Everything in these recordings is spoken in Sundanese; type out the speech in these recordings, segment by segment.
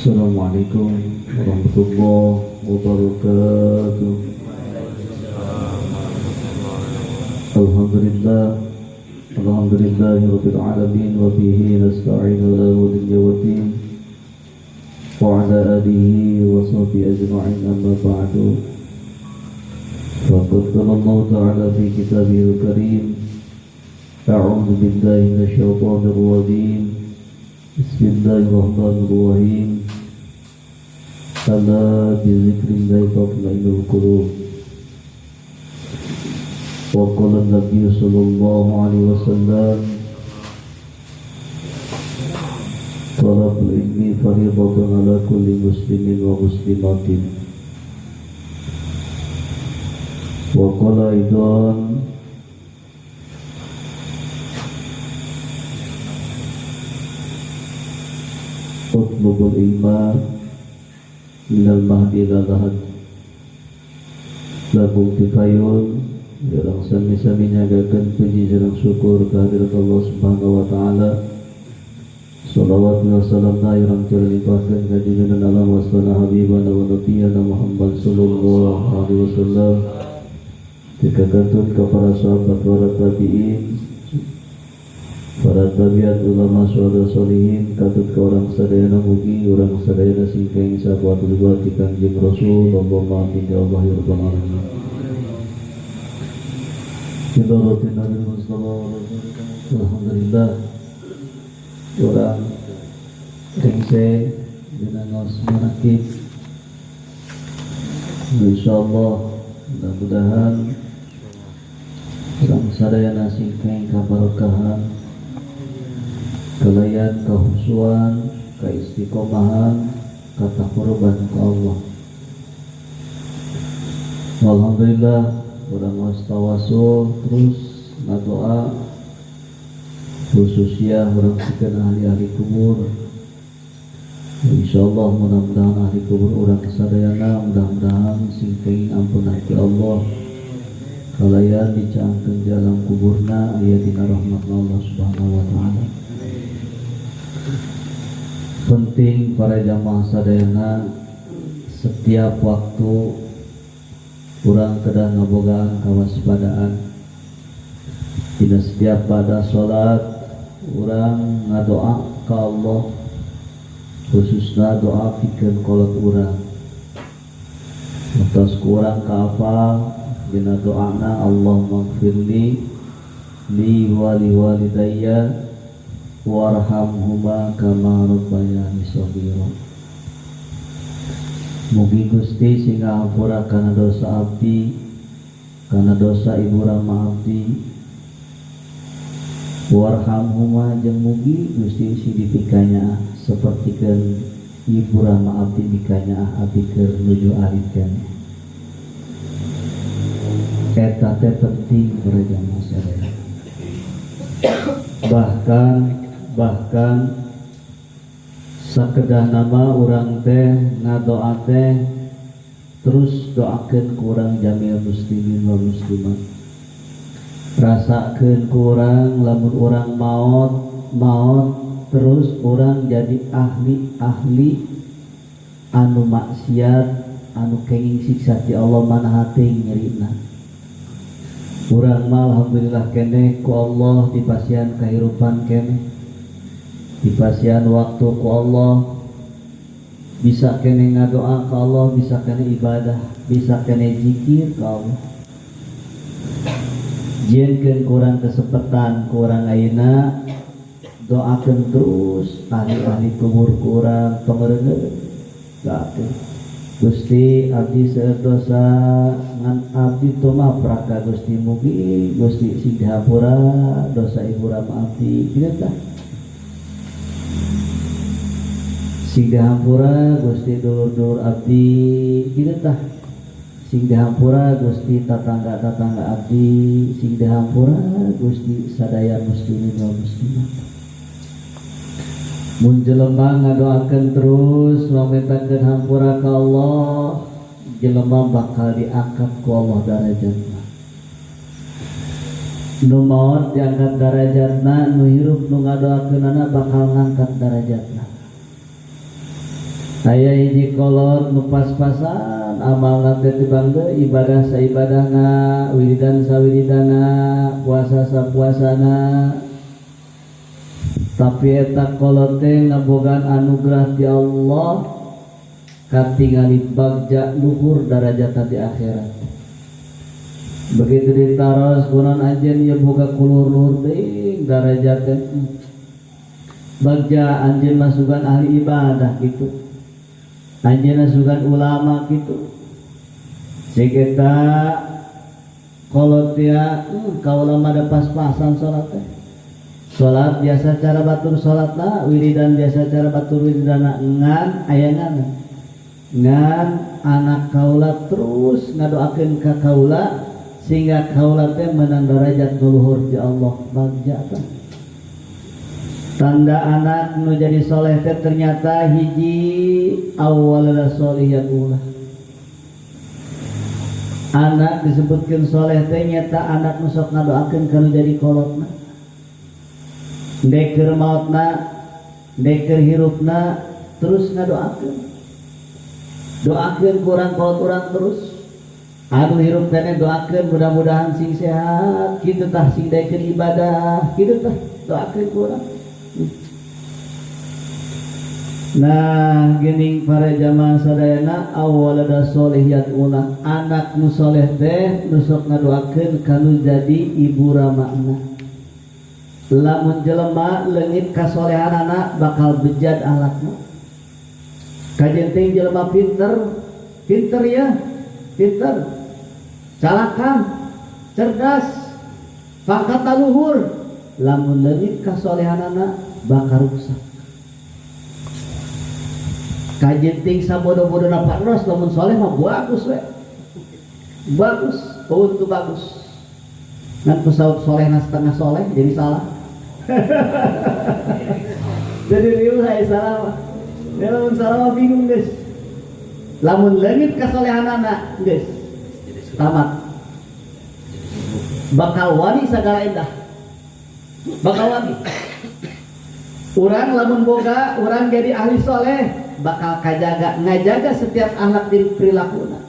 Assalamualaikum warahmatullahi wabarakatuh. Alhamdulillah, alhamdulillahi rabbil alamin, wa bihi nasta'in ala dunya waddin, wa ala alihi wa sahbihi ajma'in, amma ba'du. Faqad qala Allah ta'ala fi kitabihil karim, a'udzu billahi minasy syaithanir rajim. Bismillahirrahmanirrahim. Ala bi zikrillah tatma'innul qulub. Wa qala an-nabiy sallallahu alaihi wasallam, talabul ilmi fariidatun ala kulli muslimin wa muslimatin. Wa qala aidan, utlubul ilma minal mahdi ila lahad. Lagu tifayun jarang sami-sami nyagakan puji jarang syukur kehadirat Allah Subhanahu wa ta'ala. Salawat wa salam na irang terlimpahkan ka junjungan alam wasana habibana wa nabiyana Muhammad sallallahu alaihi wasallam, dikakatun ke para sahabat, para tabi'in, para tabiat, ulama, syuhada, solihin, katut ke orang sadayana, mugi orang sadayana singkeng sahabat di Kanjeng Rasul. Allahumma amin ya Allah ya rabbal alamin. Nabi Mustafa. Alhamdulillah, orang rengse dina ngaos manakib. Insyaallah, mudah-mudahan urang sadayana singkeng kabarokahan, kalayan kehusuan, keistiqomahan, katakuruban ke Allah. Alhamdulillah, urang ngaos tawasul terus ngadoa, khususnya urang pikeun ahli-ahli kubur. Insyaallah, mudah-mudahan ahli kubur urang sadayana mudah-mudahan sing kenging ampunan ti Allah, kalayan dicaangkeun di alam kuburna aya dina rahmat Allah Subhanahu wa taala. Penting para jamaah sadayana, setiap waktu urang kedah ngabogaan kawaspadaan. Dina setiap pada salat urang ngadoa ka Allah, khususna doa pikeun kolot urang. Atos kurang kaapal dina doana, Allahumma gfirli li wa li walidayya warhamhuma kama rabbayani shaghira. Mugi Gusti sing ngahampura kana dosa abdi, kana dosa ibu rama abdi. Warhamhuma, jeung mugi Gusti sing dipikanyaah sapertikeun ibu rama abdi mikanyaah abdi keur nuju alit keneh. Eta teh penting para jamaah sadaya. Bahkan bahkan sakedah nama urang teh ngadoa teh terus doakeun ku urang jamil muslimin wal muslimat. Rasakeun ku urang lamun urang maot maot terus urang jadi ahli-ahli anu maksiat, anu kenging siksa ti Allah, mana hati nyerina. Urang mah alhamdulillah keneh ku Allah dipasihan kehidupan keneh, dipasihan waktu ku Allah, bisa keneh ngadoa ke Allah, bisa keneh ibadah, bisa keneh zikir ke Allah. Jieunkeun kurang kesempatan kurang ayeuna, doakeun terus ahli-ahli kubur kurang pangereungeun, doakeun, Gusti, abdi seueur dosa, ngan abdi tumaprak ka Gusti, mugi Gusti sing dihampura dosa ibu rama abdi kitu tah, sing dihampura Gusti dulur-dulur abdi kitu tah, sing dihampura Gusti tatangga-tatangga abdi, sing dihampura Gusti sadaya muslimin wal muslimat. Mun jelema ngadoakeun terus mamentakeun hampura ka Allah, jelema bakal diangkat ku Allah darajatna. Nu maot diangkat darajatna, nu hirup nu ngadoakeunana bakal ngangkat darajatna. Aya hiji kolot nu pas-pasan amalna teh tibang deui ibadah saibadahna, wiridan sawiridana, puasa sapuasana. Tapi eta kolot teh ngabogaan anugerah ti Allah katingali bagja luhur darajatna di akhirat. Begitu ditaros kunaon anjeun ieu boga kulur-luhur teuing darajat teh. Bagja anjeun masukan ahli ibadah gitu. Anjeunna sugan ulama gitu. Cek eta kolot ya, kaula mah da pas-pasan salat teh. Salat biasa cara batur salatna, wiridan biasa cara batur wiridana, ngan aya ngan. Ngan anak kaula terus ngadoakeun ka kaula sehingga kaula teh menang darajat nu luhur di Allah bagja teh. Tanda anak nu jadi soleh teh ternyata hiji awwalul solihiyat ulah. Anak disebutkan soleh teh nyata anak nu sok ngadoakeun kana jadi kolotna. Deker mautna, deker hirupna terus ngadoakeun. Doakeun kurang kolot urang terus. Anu hirup keneh doakeun mudah-mudahan sing sehat, kitu tah sing daekeun ibadah, kitu tah doakeun kurang. Nah, gening para jamaah sadayana awwalada solihiyat ulah anak nu soleh teh nu sok ngadoakeun kanu jadi ibu ramana. Lamun jelema leungit kasolehanana bakal bejad akhlakna. Kajenting jelema pinter, pinter ya, pinter, calakan, cerdas, pangkat luhur, lamun leungit kasolehanana bakal rusak. Kajenting sabodo-bodo Pak Ros lamun soleh mah bagus we. Bagus, untuk bagus. Ngan pesawat soleh na setengah soleh jadi salah. Jadi riuh saya salah mah. Ya lamun salah mah bingung guys. Lamun leungit kasolehanana guys. Tamat. Bakal wani segala indah. Bakal wani. Urang lamun boga, urang jadi ahli soleh, bakal kajaga, ngajaga setiap akhlak di perilakuna.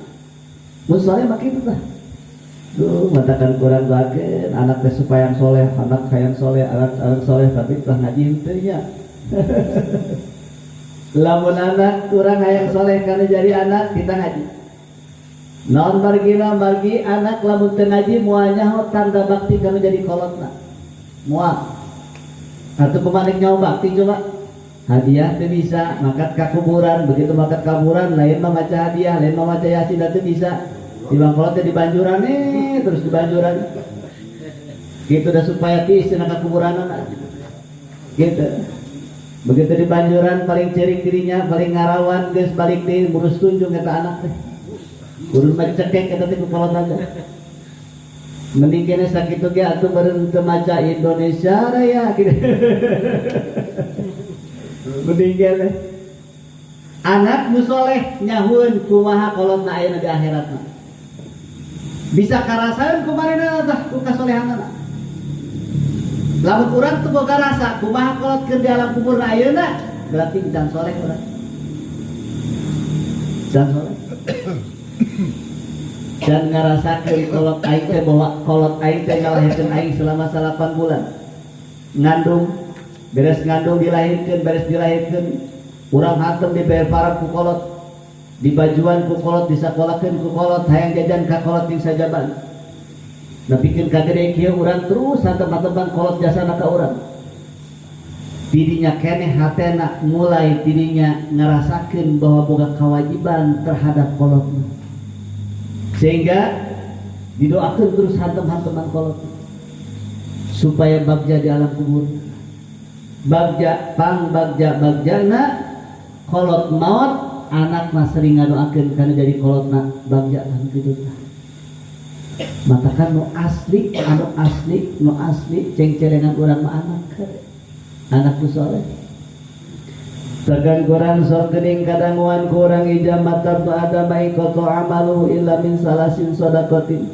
Mun soleh mah kitu tah. Duh, matakan kurang doakeun anak teh supaya yang soleh, anak hayang soleh, anak anak soleh, tapi telah ngaji henteu nya. Lamun anak kurang hayang soleh karena jadi anak kita ngaji. Naon margina margi anak lamun teu ngaji moal nyaho tanda bakti kana jadi kolotna. Moal. Atau kumaha nyaho bakti coba? Hadiah teu bisa, mangkat ka kuburan, begitu mangkat ka kuburan lain mah maca hadiah, lain mah maca yasin teu bisa. Di bangkolot teh di banjuran nih, terus di banjuran. Gitu dah supaya tiis cenah ka kuburanana. Gitu. Begitu di banjuran paling cerik dirinya, paling ngarawan geus balik deui murus tunjung eta anak teh. Kudu mah cekek eta teh ku kolot aja. Mending kene sakitu ge atuh beureun teu maca Indonesia Raya gitu. Mending kene. Anak nu soleh nyahueun kumaha kolotna ayeuna di akhiratna. Bisa karasaeun kumarina tah ku kasolehanana. Lamun urang teu boga rasa kumaha kolot keur di alam kubur ayeuna, berarti can soleh urang. Can soleh. Dan ngarasakeun kolot aing teh bahwa kolot aing teh ngalahirkeun aing selama 8 bulan. Ngandung, beres ngandung dilahirkeun, beres dilahirkeun, urang hantem dibayar parab ku kolot, dibajuan ku kolot, disakolakeun ku kolot, hayang jajan ka kolot jeung sajaban. Nepikeun ka gede kieu urang terus hantem-hatempan kolot jasana ka urang. Tidinya keneh hatena mulai tidinya ngarasakeun bahwa boga kewajiban terhadap kolotna. Sehingga didoakan terus hantem-hanteman kolot supaya bagja di alam kubur. Bagja pang bagja bagjana kolot maut anak mah sering ngadoakeun kana jadi kolotna bagja kan kitu tah. Matakan nu asli, anu asli, nu asli ceng-celengan urang mah anak anak nu soleh. Tegan kurang sok gening kadanguan kurang ijam mata adam inqata amaluhu illa min salasin sadaqatin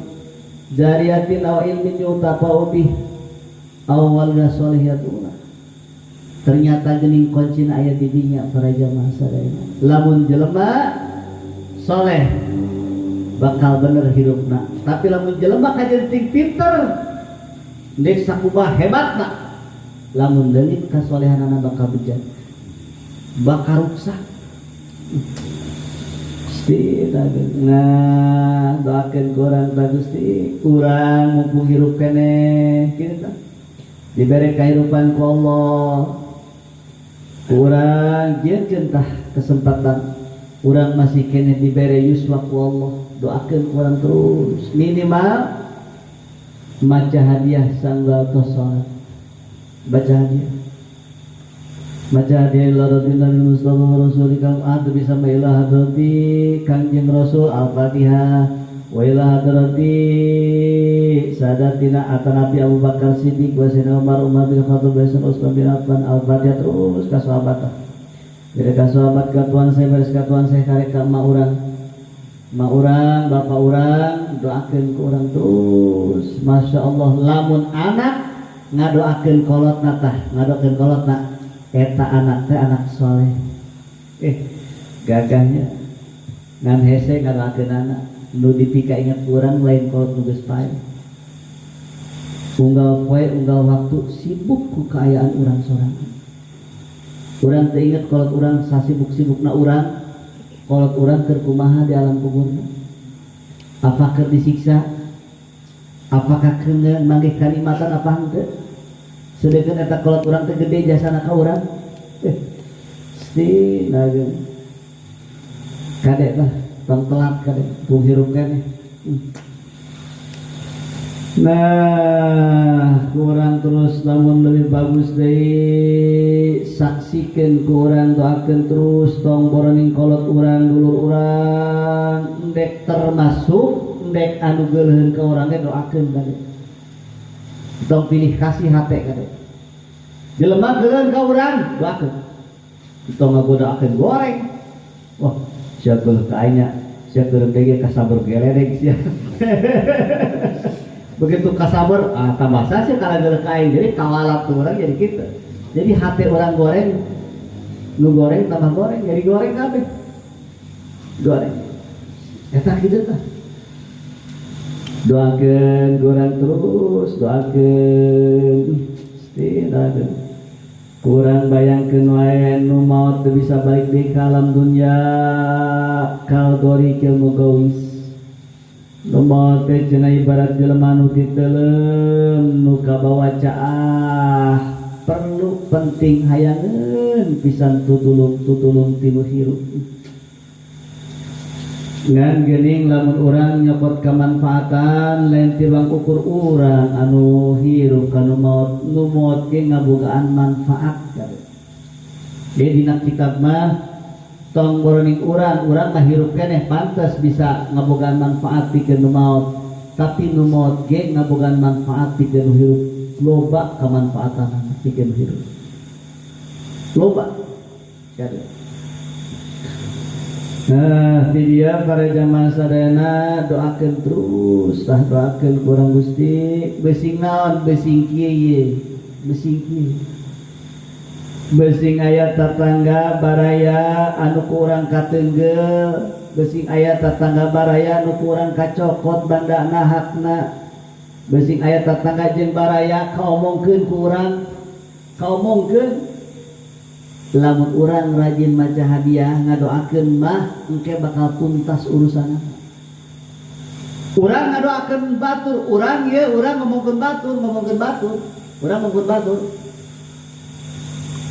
jariyatin aw ilmin yutafa'u bih aw walda solihiyatuna. Ternyata geuning kuncina aya di dinya, para jamaah sadayana. Lamun jelema soleh bakal bener hirupna, tapi lamun jelema kajeun ting pinter, ndek sakumaha hebatna, lamun leungit kasolehanana bakal bejat, bakal ruksak. Gusti, nah, doakeun ku urang tah, Gusti. Urang mumpung hirup keneh kieu tah, dibere kahirupan ku Allah, urang jieunkeun tah kesempatan. Urang masih keneh dibere yuswa ku Allah, doakeun ku urang terus, minimal maca hadiah sanggal tos salat, baca hadiah, baca hadiah ila radina Mustafa wa rasulika adu bisa ma ila hadrati Kangjeng Rasul, Al-Fatihah, wa ila hadrati sadatina atanapi Abu Bakar Siddiq wa Sayyidina Umar, Umar bin Khattab wa Sayyidina Utsman bin Affan, Al-Fatihah terus ka sahabat. Jadi ka sahabat, ka tuan saya, beres ka tuan saya, karek ka emak urang, emak urang, bapak urang, doakeun ku urang terus. Masya Allah, lamun anak ngadoakeun kolotna tah, ngadoakeun kolotna, eta anak teh anak soleh. Gagahnya ngan hese ngadoakeun anak. Nu dipika inget urang lain kolot nu geus paeh. Unggal poe, unggal waktu sibuk ku kaayaan urang sorangan. Urang teu inget kolot urang. Sasibuk-sibukna urang, kolot urang keur kumaha di alam kuburna? Apa keur disiksa? Apakah keur manggih kanikmatan apa henteu? Sedangkan eta kolot urang teh gede jasana ka urang. Si nageun kade lah, tong telat, kade bung hirup keneh. Nah, kurang terus, lamun lebih bagus deui, saksikan ku urang, doakeun terus, tong boroning kolot urang, dulur urang, ndek termasuk ndek anu geuleuheun ka urang ge doakeun kade. Tong pilih kasih hate kade. Jelema geuleuheun ka urang, doakeun. Tong ngagodakeun goreng. Wah, sia geuleuh ka aing nya, sia geuleuh deui kasabar geledek sia. Begitu kasabar, ah, tambah sih kalau geuleuh ka aing, jadi kawalat tuh orang jadi gitu. Jadi hati orang goreng, nu goreng tambah goreng, jadi goreng kabeh. Goreng. Eta kitu tah. Doakeun kurang terus, doakeun. Gusti, doakeun. Kurang bayangkeun wae nu maot teu bisa balik deui ka alam dunya, kal ghariqil mughawwis. Nu maot teh cenah ibarat jelema nu titeleum, nu kabawa caah, perlu penting hayangeun pisan tutulung, tutulung ti nu hirup. Ngan geuning lamun urang nyokot kamanfaatan lain tibang ukur urang anu hirup ka nu maot, nu maot ge ngabogaan manfaat kade. Jadi dina kitab mah tong boroning urang, urang mah hirup keneh pantes bisa ngabogaan manfaat pikeun nu maot, tapi nu maot ge ngabogaan manfaat pikeun nu hirup, loba kamanfaatan pikeun nu hirup. Loba. Kade. Nah, di dia para jamaah sadayana, doakeun terus tah, doakeun kurang Gusti, besing naon, besing kieu ye, besing kieu. Besing aya tatangga baraya anu kurang katenggel, besing aya tatangga baraya anu kurang kacokot bandana hakna, besing aya tatangga jeung baraya kaomongkeun ku urang, kaomongkeun. Lamun urang rajin maca hadiah ngadoakeun mah engke bakal tuntas urusanna. Urang ngadoakeun batur, urang ye urang ngomongkeun batur, ngomongkeun batur, urang ngomongkeun batur.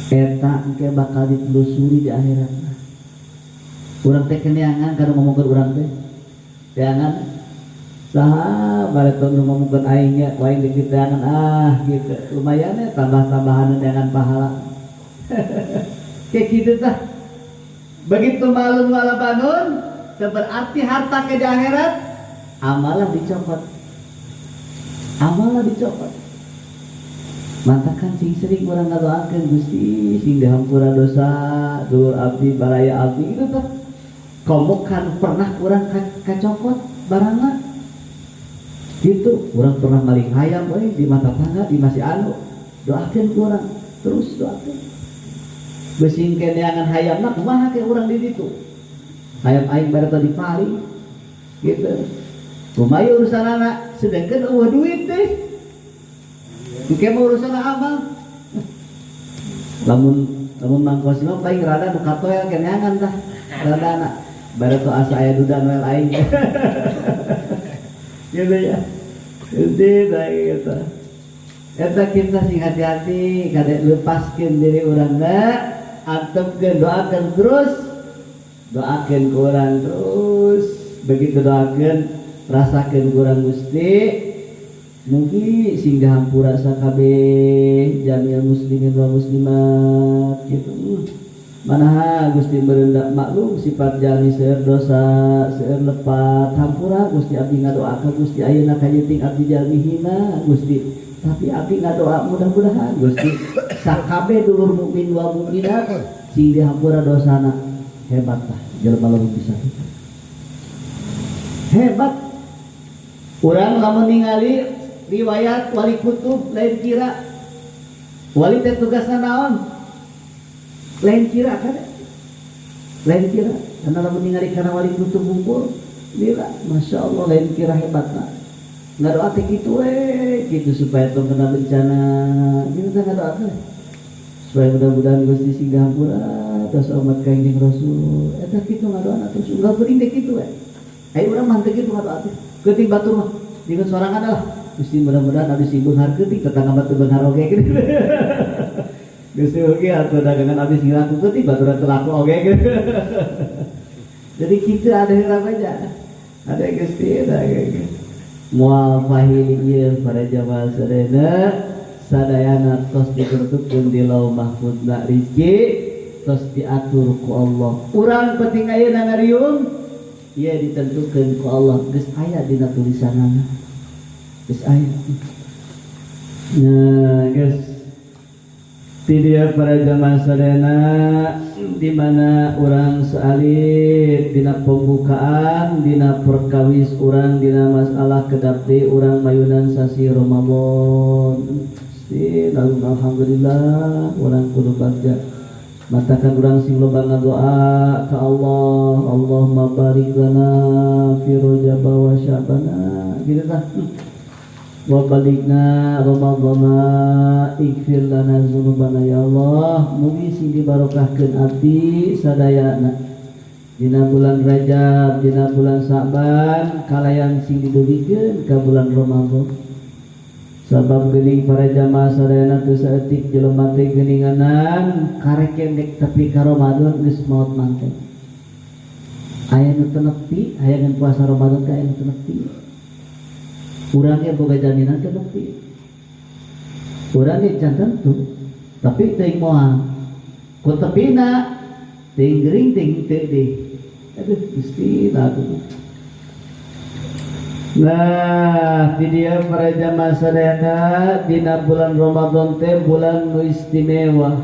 Eta engke bakal ditelusuri di akhirat. Urang teh keneangan kana ngomongkeun urang teh. Teangan saha bareto nu ngomongkeun aing nya, ku aing diteangan ah gitu. Lumayan ya tambah-tambahan dengan pahala. Kayak gitu tah. Begitu malun wala banun, berarti harta ke di akhirat amalah dicopot. Amalah dicopot. Mantakan sing sering urang ngadoakeun, Gusti sing dihampura dosa dulur abdi, baraya abdi gitu tah. Komo kan pernah urang kacokot barangna. Gitu, urang pernah maling hayam euy di mata tangga di masih anu. Doakeun ku urang, terus doakeun. Bisi engke neangan hayamna kumaha ke urang di ditu. Hayam aing bare tadi paling gitu. Kumaha urusanana sedangkan euweuh duit teh. Engke mah urusan amal. Lamun lamun Mang Kosim mah paling rada nu katoel ke neangan tah. Radana. Bare teu asa aya duda noel aing. Gitu ya. Jadi gitu. Eta kita sing hati-hati kade lepaskeun diri urangna, antepkeun, doakeun terus. Doakeun ku urang terus. Begitu doakeun, rasakeun ku urang Gusti. Mugi sing dihampura sakabeh jami'al muslimin wal muslimat gitu. Manaha Gusti merendah maklum sifat jalmi seueur dosa, seueur lepat, hampura Gusti abdi ngadoa ka Gusti ayeuna kajeting abdi jalmi hina Gusti. Tapi abdi ngadoa mudah-mudahan Gusti sakabeh dulur mukmin wal mukminat sing dihampura dosana. Hebat tah jelema lamun bisa. Hebat. Urang lamun ningali riwayat wali kutub lain kira wali teh tugasna naon? Lain kira kan? Lain kira karena lamun ningali kana wali kutub bungkul lila Masya Allah lain kira hebatna. Ngadoa teh kitu we kitu supaya tong kena bencana gitu teh ngadoa teh supaya mudah-mudahan Gusti sing dihampura dosa umat Kangjeng Rasul eta kitu ngadoana terus unggal geuning teh kitu we. Ayo urang mah teu kitu ngadoa teh geuting batur mah dikeun sorangan lah Gusti mudah-mudahan abdi sing beunghar geuting tetangga mah teu beunghar oge gitu. Gusti oge atuh dagangan abdi sing laku geuting batur teu laku oge gitu. Jadi kitu ada heula aja. Ada Gusti ada gitu. Moal fahili ieu para jamaah sadayana sadayana tos ditentukeun di Lauh Mahfudna rizki tos diatur ku Allah. Urang penting ayeuna ngariung ieu ditentukeun ku Allah geus aya dina tulisanana. Geus aya. Nah, geus ti dieu para jamaah sadayana di mana urang saalit dina pembukaan dina perkawis urang dina masalah kedap deui urang mayunan sasi Ramadan. Gusti, alhamdulillah urang kudu bagja. Matakan urang sing loba ngadoa ka Allah, Allahumma barik lana fi Rajab wa Sya'bana. Gitu tah. Wa baligna Ramadhana ighfir lana dzunubana ya Allah. Mugi sing dibarokahkeun abdi sadayana dina bulan Rajab, dina bulan Sa'ban, kalayan sing didugikeun ka bulan Ramadan. Sabab geuning para jamaah sadayana teu saeutik jelema teh geuninganan karek endek tepi ka Ramadan geus maot manten. Aya nu teu nepi, aya ngan puasa Ramadan teh aya nu teu nepi. Urang ge boga jaminan teu nepi. Urang ge can tentu, tapi teuing moal. Ku tepina teuing gering teuing teu deui. Aduh Gusti aduh. Nah, di dia para jamaah sadayana dina bulan Ramadan teh bulan nu istimewa.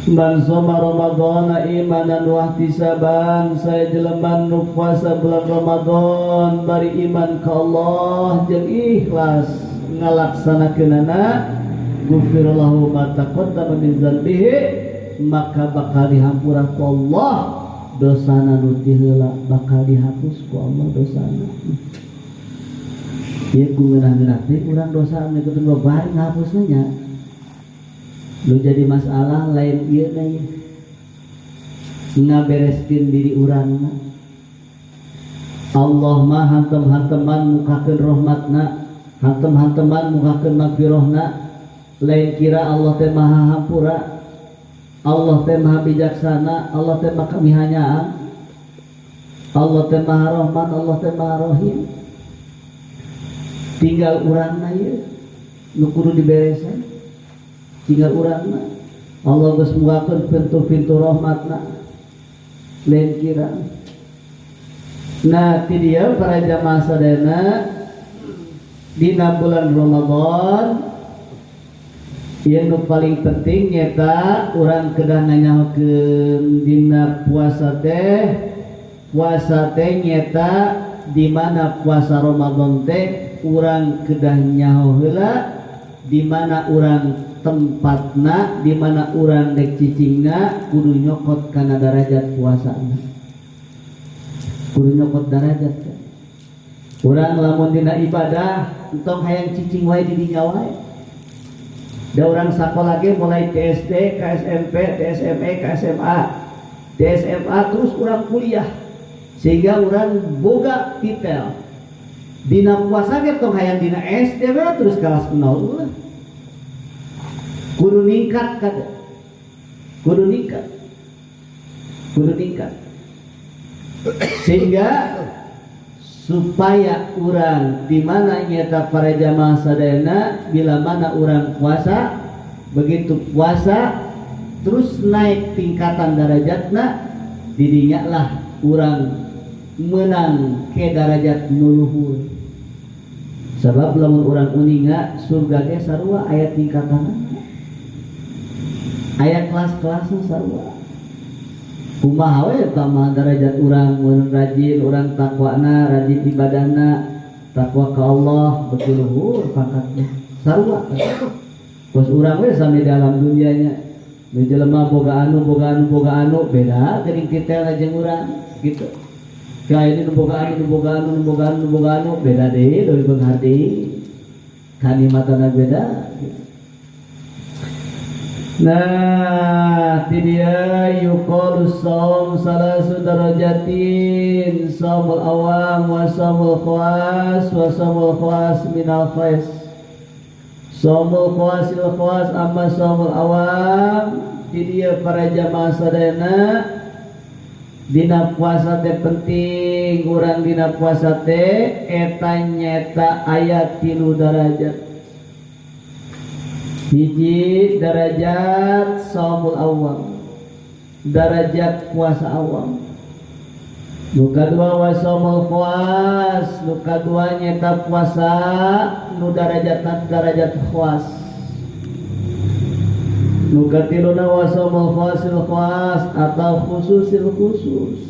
Man soma Ramadhana imanan wa ihtisaban, saya jelema nu puasa bulan Ramadan bari iman ka Allah jeung ikhlas ngalaksanakeunana, ghufirallahu ma taqaddama min dzanbihi, maka bakal dihampura ku Allah dosana nu ti heula, bakal dihapus ku Allah dosana. Ieu ku ngeunah-ngeunah teh urang dosa ngikutin bari ngahapusna nya. Nu jadi masalah lain ieu na ieu. Ngabereskeun diri urangna. Allah mah hantem-hanteman mukakeun rahmatna, hantem-hanteman mukakeun magfirahna. Lain kira Allah teh maha hampura, Allah teh maha bijaksana, Allah teh maha mihanyaan, Allah teh maha rahman, Allah teh maha rahim. Tinggal urangna ieu nu kudu diberesan. Tinggal urangna. Allah geus mukakeun pintu-pintu rahmatna. Lain kira. Nah, ti dieu para jamaah sadayana dina bulan Ramadan yang nu paling penting nyata urang kedah nganyahokeun dina puasa teh. Puasa teh nyata di mana puasa Ramadan teh urang kedah nyaho heula di mana urang Tempatna di mana urang dek cicingna kudu nyokot kana darajat puasana, kudu nyokot darajat kan. Urang lamun dina ibadah entong hayang cicing wae di dinya wae. Da urang sakola ge mulai ti SD ka SMP, ti SMP ka SMA, di SMA terus urang kuliah sehingga urang boga titel. Dina puasa ge tong hayang dina SD we terus kelas 0, ulah. Kudu ningkat kade, kudu ningkat, kudu ningkat, sehingga supaya urang di mana nyata para jamaah sadayana, bila mana urang puasa, begitu puasa terus naik tingkatan darajatna, didinya lah urang menang ke darajat nu luhur. Sebab lamun urang uninga, surga ge sarua aya tingkatan, aya kelas-kelasna sarua. Kumaha we tambah darajat urang mun rajin urang takwana, rajin ibadahna, takwa ka Allah, betul luhur pangkatna sarua. Kos urang we sami dalam dunianya, nu jelema boga anu, boga anu, boga anu, beda geuning titelna jeung urang gitu. Kayak ini nu boga anu, nu boga anu, nu boga anu, nu boga anu, beda deui, leuwih beunghar deui, kanimatanna beda gitu. Nah, ti dia yuqalu shaum salasu darajatin, saumul awam wa saumul khawas wa saumul khawas minal khas. Saumul khawasil khawas. Amma saumul awam, ti dia para jamaah sadayana, dina puasa teh penting urang dina puasa teh eta nyeta aya 3 darajat. Hiji darajat saumul awam, darajat puasa awam. Nu kadua wa saumul khawas, nu kadua nyeta puasa nu darajat darajat khawas. Nu katiluna wa saumul khawasil khawas atau khususil khusus.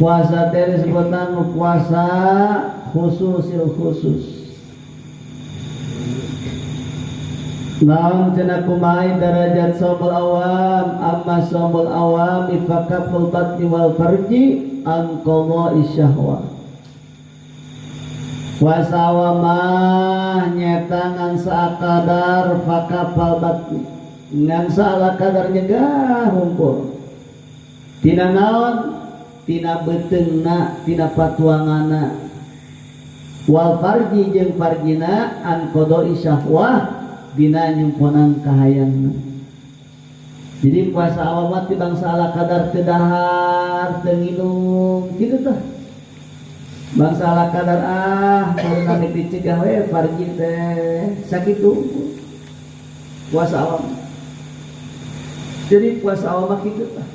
Puasa teh disebutan puasa khususil khusus. Naon cenah kumaha darajat saumul awam? Amma saumul awam ifakaful batni wal farji an qada'i syahwah. Puasa awam mah nyeta ngan saakadar fakafal batni, ngan saala kadar nyegah hungkul. Tina naon? Tina beuteungna, tina patuanganna. Wal farji jeung farjina an qada'i syahwah dina nyumponan kahayangna. Jadi puasa awam mah ti bangsa ala kadar teu dahar, teu nginum, kitu tah. Bangsa ala kadar baru nami dicegah we farji teh sakitu puasa awam. Jadi puasa awam mah kitu tah.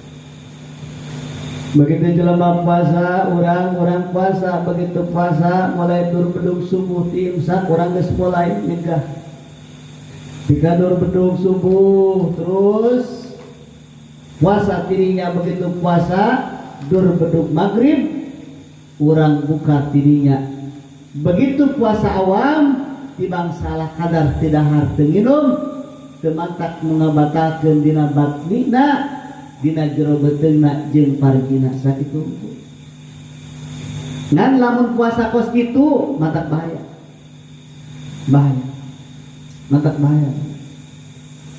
Begitu jelema puasa, urang-urang puasa, begitu puasa mulai tur bedug subuh ti imsak urang geus mulai nyegah. Jika dur bedug subuh terus puasa tirinya, begitu puasa dur bedug maghrib urang buka tirinya. Begitu puasa awam tibang salah kadar tidak teu nginum, teu mantak nu ngabatalkeun dina batnina, dina jero beuteungna jeung parjina sakitu. Ngan lamun puasa kos kitu mantak bahaya, bahaya, mantak bahaya.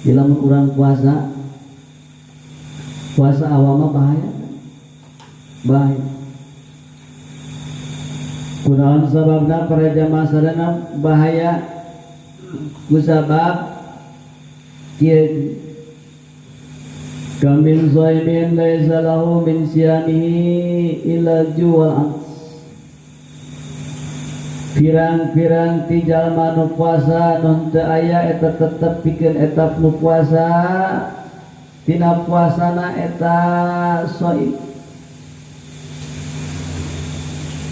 Di lamun urang puasa, puasa awam mah bahaya, bahaya. Kunaon sababna para jamaah sadana bahaya? Kusabab kieu: kam min shaimin laisa lahu min siyamihi illa ju wal ats. Pirang-pirang ti jalma nu puasa nu teu aya eta tetep pikeun eta nu puasa tina puasana eta shaim.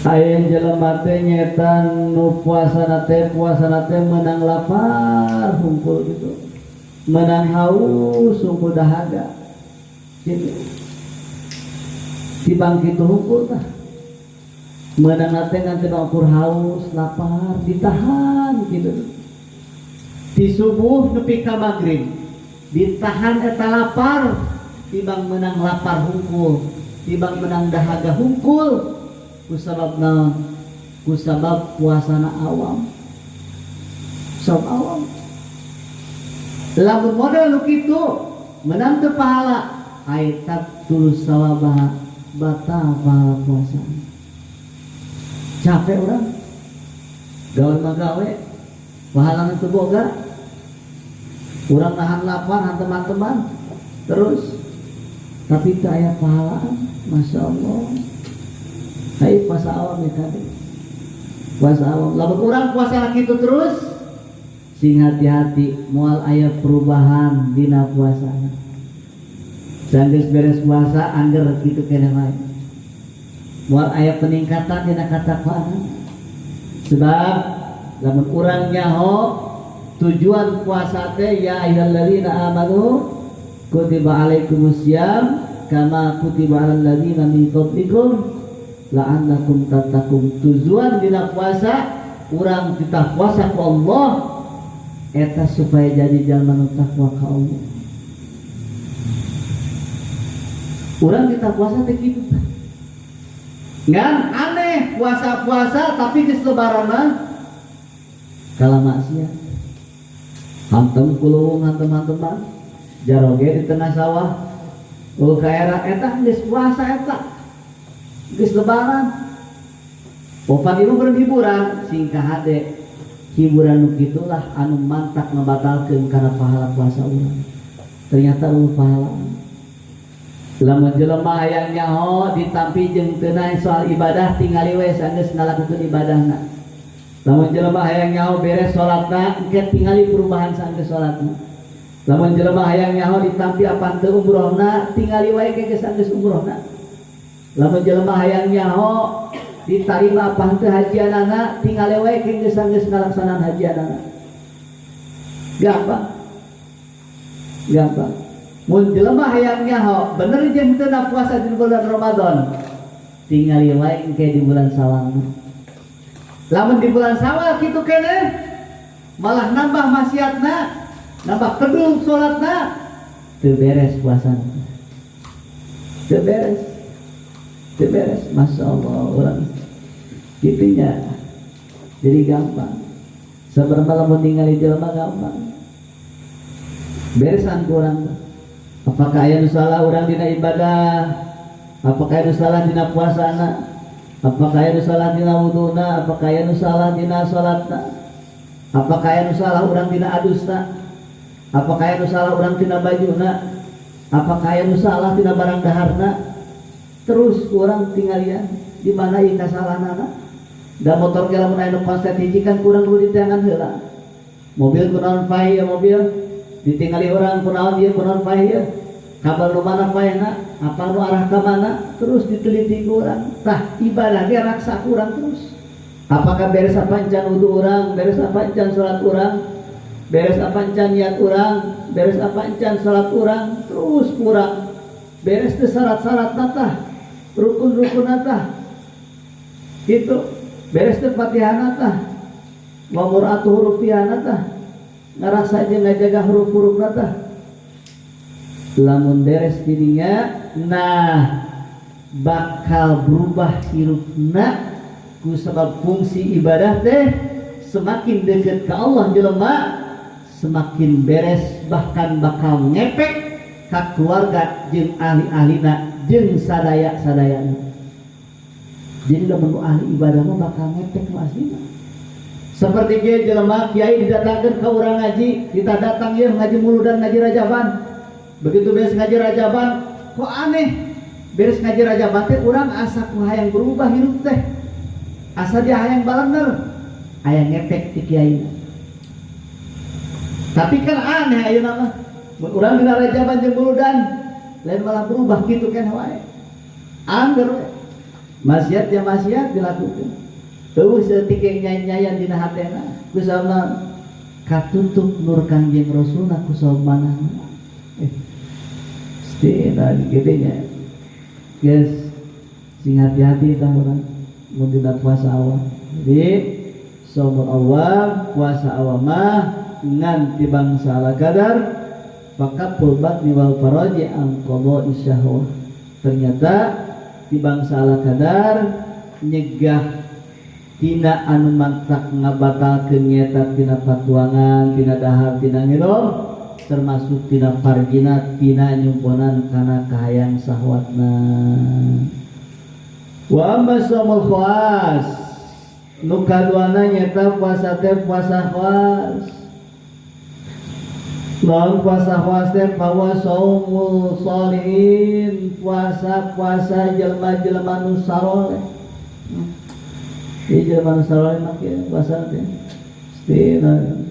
Aya jelema teh nyeta nu puasana teh puasana teh menang lapar hungkul gitu, menang haus hungkul dahaga gitu, tibang kitu hungkul tah. Menang teh ngan teu ukur haus lapar ditahan gitu. Di subuh nepi ka magrib ditahan eta lapar, tibang menang lapar hungkul, tibang menang dahaga hungkul. Ku sabab naon? Ku sabab puasana awam. Sabab awam. Lamun model nu kitu menang teu pahala, ai tabtul sawabaha, batal pahala puasa. Capek urang gawe mah gawe, pahala teu boga. Urang nahan lapar teman-teman terus, tapi teu aya pahalaan. Masya Allah. Hai puasa awam ya kade. Puasa awam. Lamun urang puasa kitu terus, sing hati-hati, moal aya perubahan dina puasana. Sanggeus beres puasa angger kitu keneh wae. Moal aya peningkatan dina katakwaan. Sebab lamun urang nyaho tujuan puasa teh, ya ayyuhalladzina amanu kutiba alaikumusiyam kama kutiba alal ladzina min qablikum la'allakum tattaqun. Tujuan dina puasa urang kita puasa ku Allah eta supaya jadi jalma nu takwa ka Allah. Urang kita puasa teh kitu tah. Ngan aneh puasa-puasa tapi geus lebaran mah kala maksiat. Hantem kulung hantem-hanteman jaroge di tengah sawah. Oh kaera eta geus puasa eta. Geus lebaran. Opan ieu meureun hiburan sing kahade. Hiburan nu kitulah anu mantak ngabatalkeun kana pahala puasa urang. Ternyata eueuh pahala. Lamun jelema hayang nyaho ditampi jeung teu soal ibadah, tingali we sanggeus ngalakukeun ibadahna. Lamun jelema hayang nyaho beres salatna, engke tingali perubahan sanggeus salatna. Lamun jelema hayang nyaho ditampi apa teu umrohna, tingali wae ke sanggeus umrohna. Lamun jelema hayang nyaho ditarima apa teu hajianana, tingali wae ke sanggeus ngalaksanaan hajianana. Gampang. Gampang. Mun jelema hayang nyaho bener jeung teu puasa di bulan Ramadan, tingali wae engke di bulan Syawal. Lamun di bulan Syawal kitu keneh malah nambah maksiatna, nambah kedung salatna, teu beres puasana. Teu beres. Teu beres, Masya Allah urang kitunya. Jadi gampang. Sabarapa lamun ningali jelema gampang. Beresan kurang. Apakah aya nu salah urang dina ibadah? Apakah aya nu salah dina puasana? Apakah aya nu salah dina wuduna? Apakah aya nu salah dina salatna? Apakah aya nu salah urang dina adusna? Apakah aya nu salah urang dina bajuna? Apakah aya nu salah dina barang daharna? Terus urang tinggalian di mana ieu kasalahanana? Da motor ge lamun aya nu konslet hiji kan kurang kudu diteangan heula. Mobil kunaon paeh ya mobil? Ditinggali orang kunaon ieu, kunaon paeh ieu? Kabel nu mana paehna? Apa nu arah ka mana? Terus diteliti ku urang. Tah ibadah ge raksa ku urang terus. Apakah beres apa encan wudu urang, beres apa encan salat urang, beres apa encan niat urang, beres apa encan salat urang, terus kurang. Beres teh syarat-syarat tah, rukun-rukun tah. Gitu. Beres teh Fatihah tah. Wa mur'atu hurufihana tah. Ngarasa jeung ngajaga huruf-huruf tah. Lamun beres dirinya, nah bakal berubah hirupna ku sebab fungsi ibadah teh semakin dekat ke Allah jelema semakin beres, bahkan bakal ngepek ka keluarga jeung ahli-ahlina jeung sadaya-sadayana. Jadi lamun ahli ibadah mah bakal ngepek nu aslina. Seperti kieu jelema kiai didatangkeun ka urang ngaji, kita datang ieu ngaji muludan, ngaji rajaban. Begitu beres ngaji rajaban, kok aneh? Beres ngaji rajaban teh urang asa ku hayang berubah hirup teh. Asa dia hayang balener, hayang ngepek ti kiai. Tapi kan aneh ayeuna mah. Mun urang dina rajaban jeung muludan, lain malah berubah kitu kan wae. Angger we. Maksiat ya maksiat dilakukan. Eueuh saeutik nyai-nyayan dina hatena. Ku sababna katutup nur Kangjeng Rasulna ku sabab manahna. Stina kitu nya. Guys, sing hati-hati tah urang mun dina puasa awam. Jadi saum awam, puasa awam mah ngan ti bangsa ala kadar faqaful batni wal faraji an qada'i syahwah. Ternyata ti bangsa ala kadar nyegah tina anu mantak ngabatalkeun nyata tina patuangan, tina dahar, tina ngirum, termasuk tina farjina, tina nyumponan kana kahayang sahwatna. Wa amma shaumul khawas, nu kaduana nyata puasa teh puasa khawas. Lawan puasa khawas teh bahwa saumul sholihin, puasa-puasa jelema-jelema nu saroleh. Ieu jelema nu saroleh mah kieu puasa teh. Stina.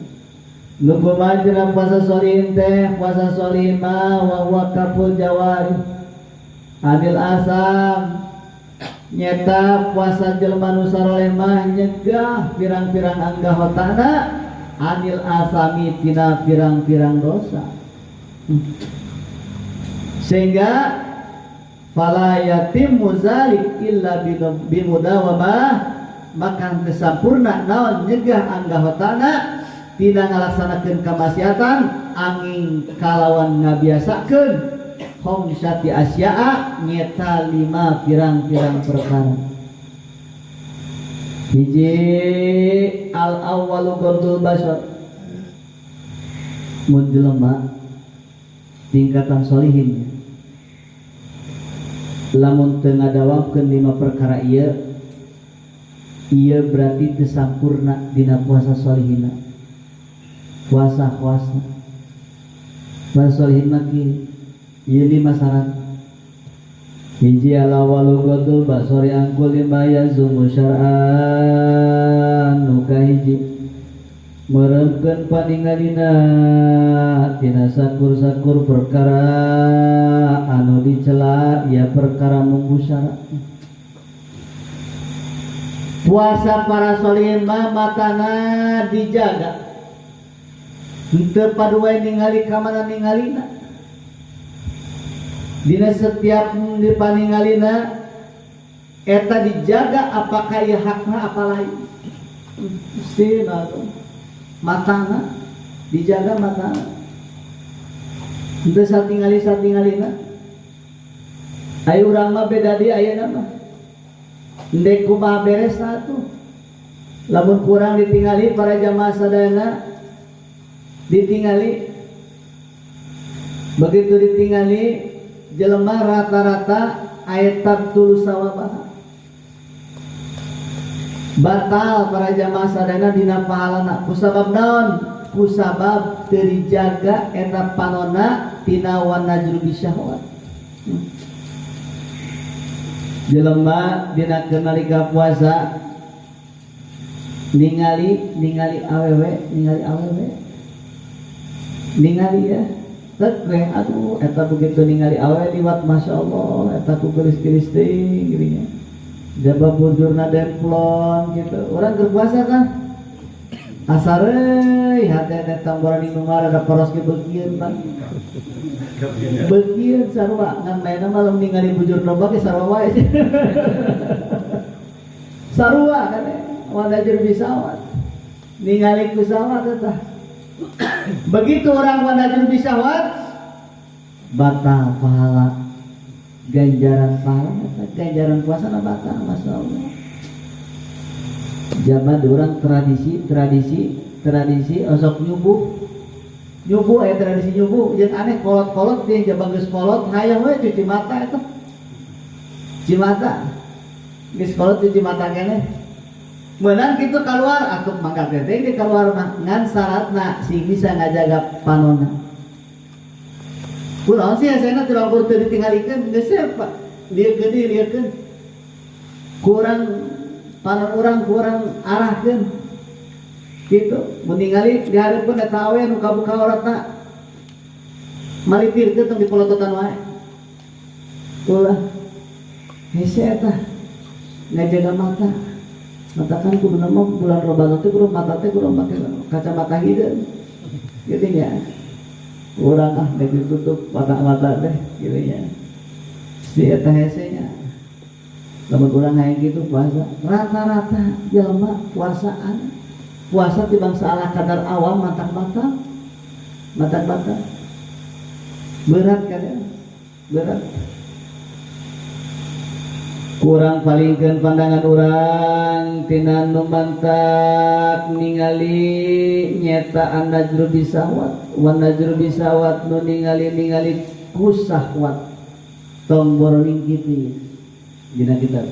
Nu kumaha cenah puasa sholihin teh? Puasa sholihin mah wa huwa kaful jawari anil asam, nyeta puasa jelema nu saroleh mah nyegah pirang-pirang anggahotana anil asami tina pirang-pirang dosa, sehingga fala yatimmu zalik illa bimudawamah, maka teu sampurna naon nyegah anggahotana tina ngalaksanakeun kamaksiatan angin kalawan ngabiasakeun khamsati asya'a, nyeta lima pirang-pirang perkara. Hiji, al awwalu ghadul basar. Mun jelema tingkatan solihin lamun teu ngadawamkeun lima perkara ieu, ieu berarti teu sampurna dina puasa solihina, puasa puasa puasa solihin mah kieu. Ieu lima syarat. Hiji, al awwalu ghadul basari an kulli ma yazumu syar'an. Nu kahiji, meremkeun paningalina tina sakur-sakur perkara anu dicela ya perkara munggu syara. Puasa para solihin mah matana dijaga, henteu paduai ningali ka mana ningalina. Dina setiap dipaningalina eta dijaga apakah ieu hakna apa lain. Sina matana dijaga, matana henteu satingali satingalina. Ayo urang mah beda di ayeuna mah, ndek kumaha beres atuh lamun kurang ditingali para jamaah sadayana. Ditingali, begitu ditingali jelema rata-rata ayat tabtul sawabah, batal para jamaah sadayana dina pahalana. Kusabab naon? Kusabab teu dijaga eta panona tina wan najru bisyahwat. Jelema dina nalika puasa ningali ningali awewe, ningali awewe, ningali ya tek we, aduh, eta begitu ningali awewe liwat, masya Allah, eta ku geulis-geulis teuing geuning nya, jaba bujurna demplon gitu. Orang berpuasa kan asareuy hate eta tambora nu ada poros ge beukieun, Pak, beukieun sarua. Ngan mainna malam ningali bujur domba ge sarua wae, sarua kan wan najru bisyahwat, ningali ku sawat eta. Begitu orang wan najru bisyahwat, batal pahala, ganjaran pahala eta, ganjaran puasa na batal. Masya Allah, zaman orang tradisi tradisi tradisi osok nyubuh nyubuh, aya tradisi nyubuh jeung aneh kolot-kolot dia jabang geus kolot hayang we cuci mata eta, cuci mata. Geus kolot cuci mata keneh menang gitu keluar atuh mangga teh di keluar mah, ngan syaratna sing bisa ngajaga panona. Kunaon sih hesena teu ukur teu ditinggalikeun geus Pak, lieukeun deui, lieukeun kurang panon urang kurang arahkeun gitu. Mun ningali di hareupeun eta awe nu kabuka auratna, malitirkeun tong dipolototan wae, ulah hese eta ngajaga mata. Mata kan kudu nama bulan Ramadan teh kudu mata teh kudu make kacamata hideung gitu nya. Urang ah nek ditutup mata-mata teh gitu nya si eta hese nya. Lamun urang hayang gitu puasa, rata-rata jelema puasaan Puasa ti bangsa ala kadar awam, mantak batal, mantak batal. Berat kan ya, berat. Kurang palingkeun pandangan urang tina nu mantak ningali nyeta an-nazru bisahwat wan nazru bisahwat, nu ningali-ningali ku sahwat. Tong boroning kitu dina kitab.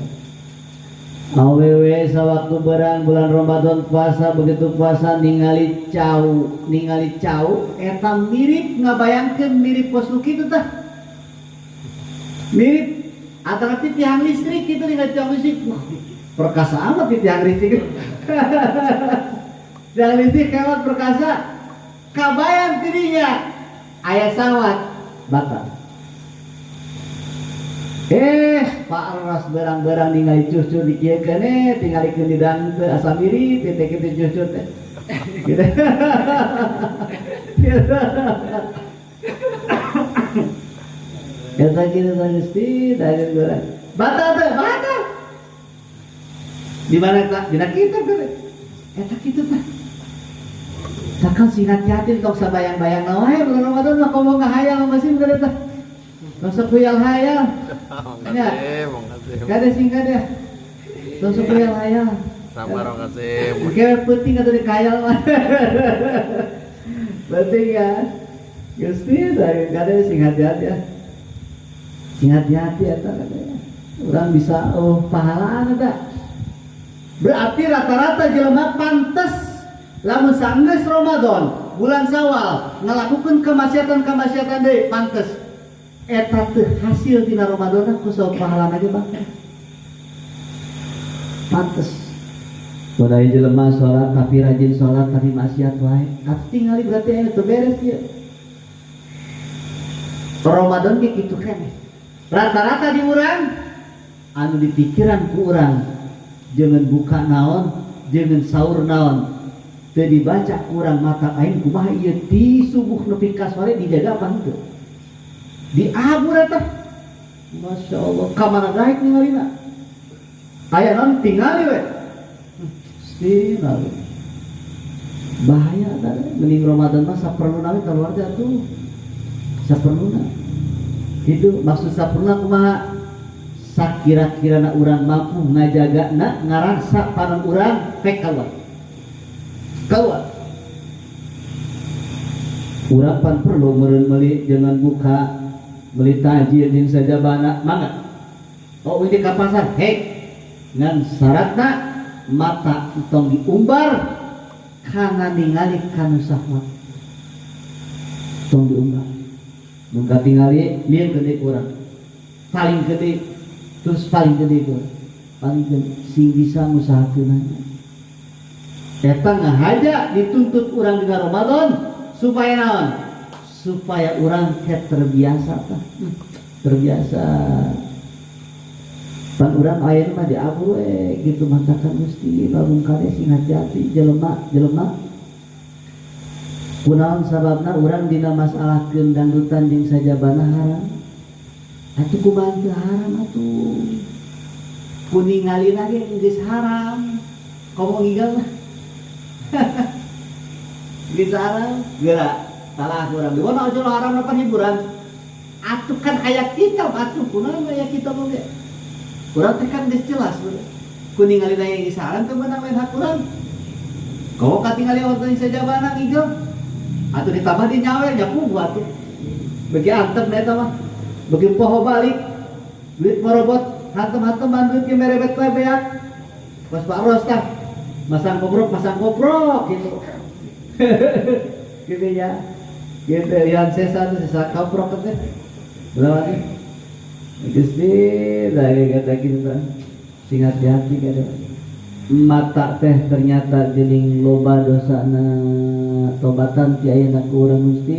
Awewe sawaktu berang bulan Ramadan puasa, begitu puasa ningali cau, ningali cau eta mirip, ngabayangkeun mirip pos nu kitu tah, mirip atau tapi tiang listrik gitu. Ningali tiang listrik, wah, perkasa amat di tiang listrik. Tiang listrik hebat, perkasa, kabayang dirinya aya sawat, batal. Pak Ras berang-berang ningali cucur dikieukeun, tingalikeun di dang teu asa mirip teh kitu cucur teh gitu. Gitu. Eta kitu tah, Gusti, dageun urang. Batal teh, batal. Di mana eta? Dina kitab kan. Eta kitu tah. Takkan sing hati-hati, tong sabayang-bayang wae bulan Ramadan mah, komo ngahayal masih bukan eta. Tong sok hayal-hayal. Ya. Kade sing kade. Tong sok hayal-hayal. Sabar, Kasim. Oke, penting atau dikayal mah. Penting ya. Gusti, dari kade sing hati-hati ya. Sing hati-hati eta kade. Orang bisa, oh, pahalaan eta. Berarti rata-rata jelema pantes lamun sanggeus Ramadan, bulan Syawal ngalakukeun kemaksiatan-kemaksiatan deui, pantes. Eta teu hasil tina Ramadan ku sabab pahalana ge bakal. Pantes. Mun aya jelema salat tapi rajin salat tapi maksiat wae. Atuh tingali berarti aya teu beres ieu. Ramadan ge kitu keneh. Rata-rata di urang anu dipikiran ku urang jangan buka naon, jangan sahur naon, teu dibaca kurang mata aing kumaha ieu ti subuh nepi ka sore dijaga apa henteu. Diabur eta. Masya Allah, ka mana daek ningalina? Aya naon tingali we. Gusti, lalu. Bahaya tadi. Mending Ramadan mah saperluna we keluar teh atuh. Saperluna. Itu maksud saperluna kumaha? Sakira-kirana urang mampu ngajaga na ngarasa panon urang pek keluar. Keluar. Urang pan perlu meureun meuli jangan buka, beli tajil jeung sajabana, mangga. Oh, ini ka pasar, hei, ngan syaratna mata tong diumbar kana ningali kanu sahwat, tong diumbar. Mun katingali lieur gede kurang paling gede, terus paling gede kurang paling gede, sing bisa ngusahakeun eta ngahaja dituntut urang dina Ramadan supaya naon? Supaya urang ke terbiasa tah, terbiasa. Pan urang aya mah diabur we gitu. Matakan Gusti lamun kade sing hati-hati jelema jelema. Kunaon sababna urang dina masalah dangdutan jeung sajabana haram? Atuh kumaha teu haram atuh, ku ningalina ge geus haram, komo ngigal mah geus haram. Geura salah urang di mana aja haram apa hiburan atuh, kan aya kitab atuh. Kunaon aya kitab oge urang teh kan geus jelas ku ningalina geus haram, teu meunang, lain hak urang. Komo katingali wonten sajabana ngigel atuh, ditambah di nyawer nya puguh atuh, bagi antep na eta mah, bagi poho balik duit morobot, hantem-hanteman duit ge merebet we beak. Pas Pak Ros tah masang koprok, masang koprok gitu gitu ya, gitu yang sesa tuh sesa koprok teh berapa nih. Gusti dari kata kita sing hati-hati kada mata teh ternyata jening loba dosana. Tobatan ti ayeuna ku urang, Gusti,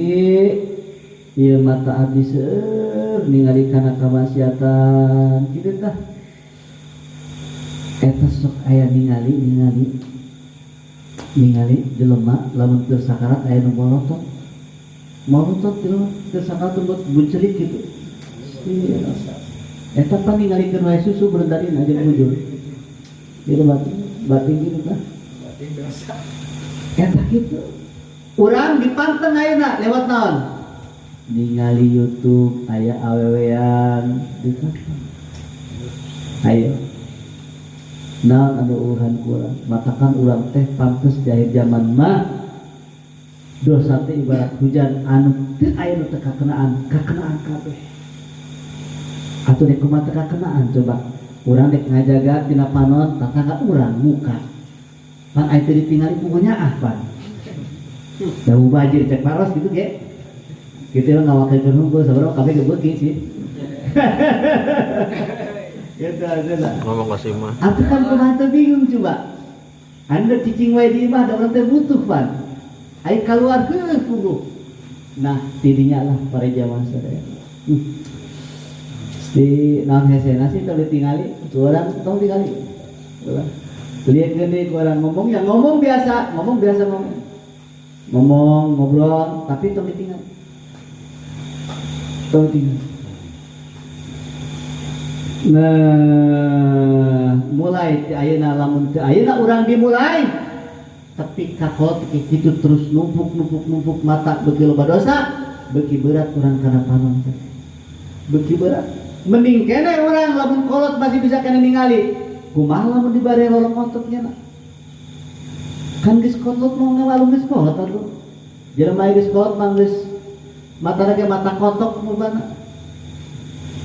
ieu mata abdi seueur ningali kana kamaksiatan kitu tah. Eta sok aya ningali ningali ningali jelema lamun keur sakarat aya nu molotot molotot, jelema keur sakarat buat buncerit gitu. Eta pan ningalikeun wae susu berendadina jeung bujur. Gitu batin batin gitu tah. Batin dosa. Eta kitu. Urang dipanteng ayeuna lewat naon? Ningali YouTube aya awewean dipanteng. Ayo. Naon anu uruhan kurang? Matakan urang teh pantes di akhir zaman mah dosa teh ibarat hujan anu teu aya nu teu kakenaan, kakenaan kabeh. Atuh dek kumaha teu kakenaan coba? Urang dek ngajaga tina panon tatangga urang muka. Pan aya teu ditingali pokoknya ah pan. Da mubajir cek paros gitu ge. Gitu mah ngawakilkeun hungkul sabarapa kabeh ge beuki sih. Gitu aja lah. Ngomong ke Sima. Atuh kan kumaha teu bingung coba. Anda cicing wae di imah da urang teh butuh pan. Ai keluar heuh puguh. Nah, tidinya lah para jamaah sadaya. Di naon hesena sih tong ditingali, urang tong tingali. Ulah. Lihat gede ku orang ngomong ya ngomong biasa, ngomong biasa ngomong. Ngomong, ngobrol, tapi tong ditingali. Tong ditingali. Nah, mulai ti ayeuna lamun teu ayeuna urang dimulai tapi kakolot kitu terus numpuk numpuk numpuk mata beuki loba dosa, beuki berat urang kana panon teh. Beuki berat. Mending kene urang lamun kolot masih bisa kene ningali. Kumaha lamun dibare lolong ototnya na? Kan geus kolot mau ngawalung geus kolot atuh. Jelema geus kolot mah geus matana ge mata kotok mubana.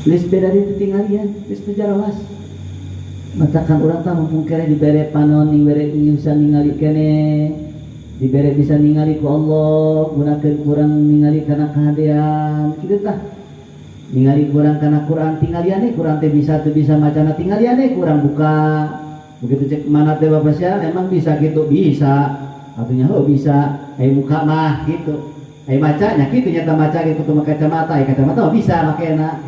Geus beda di tinggalian, geus teu jarawas. Matakan urang tah mumpung kene dibere panon ning bere bisa ningali kene, dibere bisa ningali ku Allah, gunakeun kurang ningali kana kahadean, kitu tah. Ningali kurang kana Quran tinggalian kurang teh bisa teu bisa macana tinggalian kurang buka. Begitu cek mana teh bapak sia emang bisa gitu bisa. Artinya oh bisa, ai muka mah gitu. Ai bacanya kitu nyata maca gitu kudu make kacamata, ai kacamata mah bisa makena.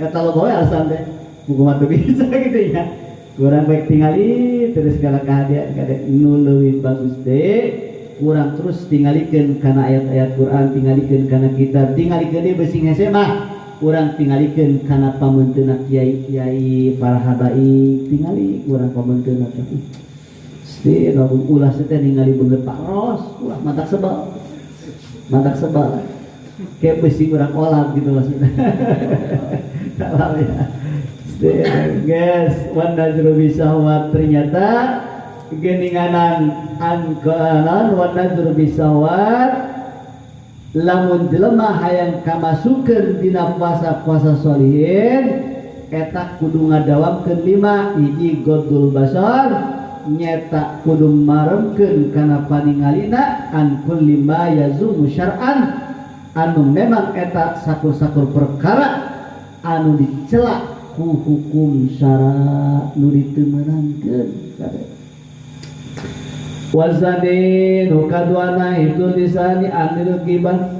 Eta loba we alasan teh. Buku mah teu bisa gitu ya. Kurang baik tingali terus segala kahadean kade nu leuwih bagus deh. Kurang terus tingalikeun kana ayat-ayat Quran, tingalikeun kana kitab, tingalikeun deui beusi hese mah. Urang tingalikeun kana pameunteuna kiai-kiai para habaib, tingali urang pameunteuna teh. Sti lamun ulah teh ningali beungeut paros, ulah matak sebel. Matak sebel. Kayak beusi urang olah gitu maksudnya. Salah ya. Sti guys, wan nazru bisahwat ternyata geninganan angkanan wan nazru bisahwat lamun jelema hayang kamasukeun dina puasa-puasa solihin eta kudu ngadawamkeun lima hiji godul basar nyeta kudu maremkeun kana paningalina an kulli ma yazumu syar'an anu memang eta sakur-sakur perkara anu dicela ku hukum syara nu diteu meunangkeun kabeh. Wazani nu kaduana itu lisani anil ghibah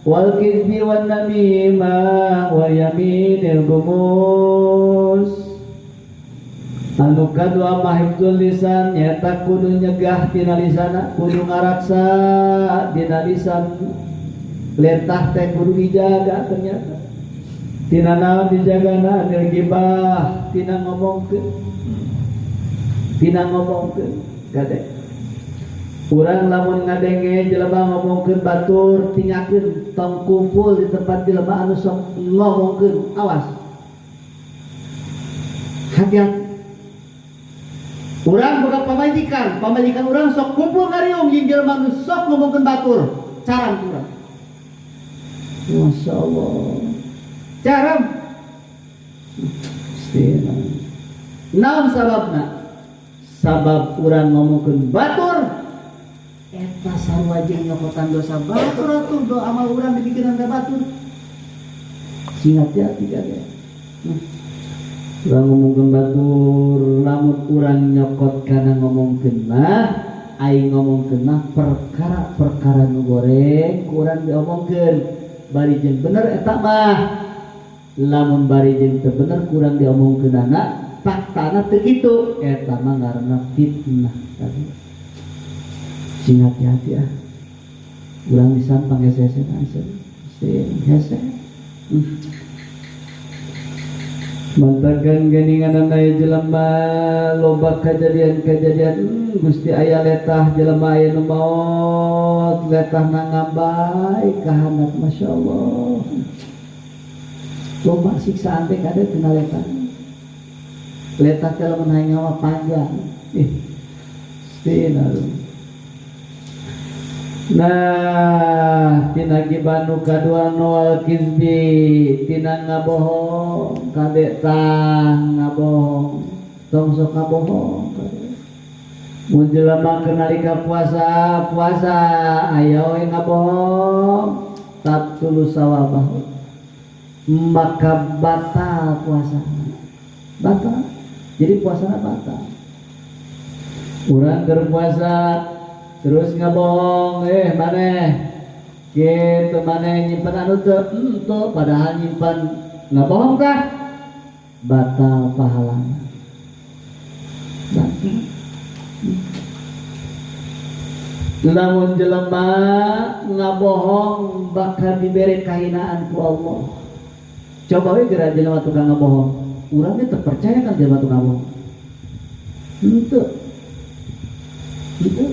wal kizbi wan namimah wa yaminil gumus. Anu kadua mah hifdzul lisan nyata kudu nyegah tina lisana, kudu ngaraksa dina lisan. Lentah teh kudu dijaga ternyata. Tina naon dijagana anil ghibah, tina ngomongkeun. Tina ngomongkeun kade. Urang lamun ngadenge jelema ngomongkeun batur tingakeun tong kumpul di tempat jelema anu sok ngomongkeun, awas. Hati-hati. Urang boga pamajikan, pamajikan urang sok kumpul ngariung jeung jelema anu sok ngomongkeun batur, caram urang. Masya Allah. Caram. Stina. Naon sababna? Sabab urang ngomongkeun batur eta sarua jeung nyokotan dosa batur atuh do amal urang dipikiran ka batur. Sing hati-hati kade. Urang ngomongkeun batur, lamun urang nyokot kana ngomongkeun mah, ai ngomongkeun mah perkara-perkara nu goreng ku urang diomongkeun. Bari jeung bener eta mah. Lamun bari jeung teu bener kurang diomongkeunana, faktana teu kitu, eta mah ngaranna fitnah tadi. Sing hati-hati ah. Urang lisan panghese-hese sing hese. Mantakan geningan aya jelema loba kejadian-kejadian, Gusti aya letah jelema aya nu maot letah ngambay ka handap, Masya Allah. Loba siksaan teh kade tina letah. Letah teh lamun hayang nyawa panjang. Ih, Gusti. Nah, tina gibah nu kadua wal kizbi, tina ngabohong kade, tah ngabohong, tong sok ngabohong kade. Mun jelema keur nalika puasa puasa aya we ngabohong, tabtulu sawabahu, maka batal puasa, batal. Jadi puasana batal. Urang keur puasa terus ngabohong, maneh gitu, maneh nyimpan anu teu henteu, padahal nyimpan, ngabohong tah batal pahalana, batal. Lamun jelema ngabohong bakal diberi kahinaan ku Allah. Coba we geura jelema tukang ngabohong, urang teh teu percaya kan jelema tukang bohong, henteu gitu.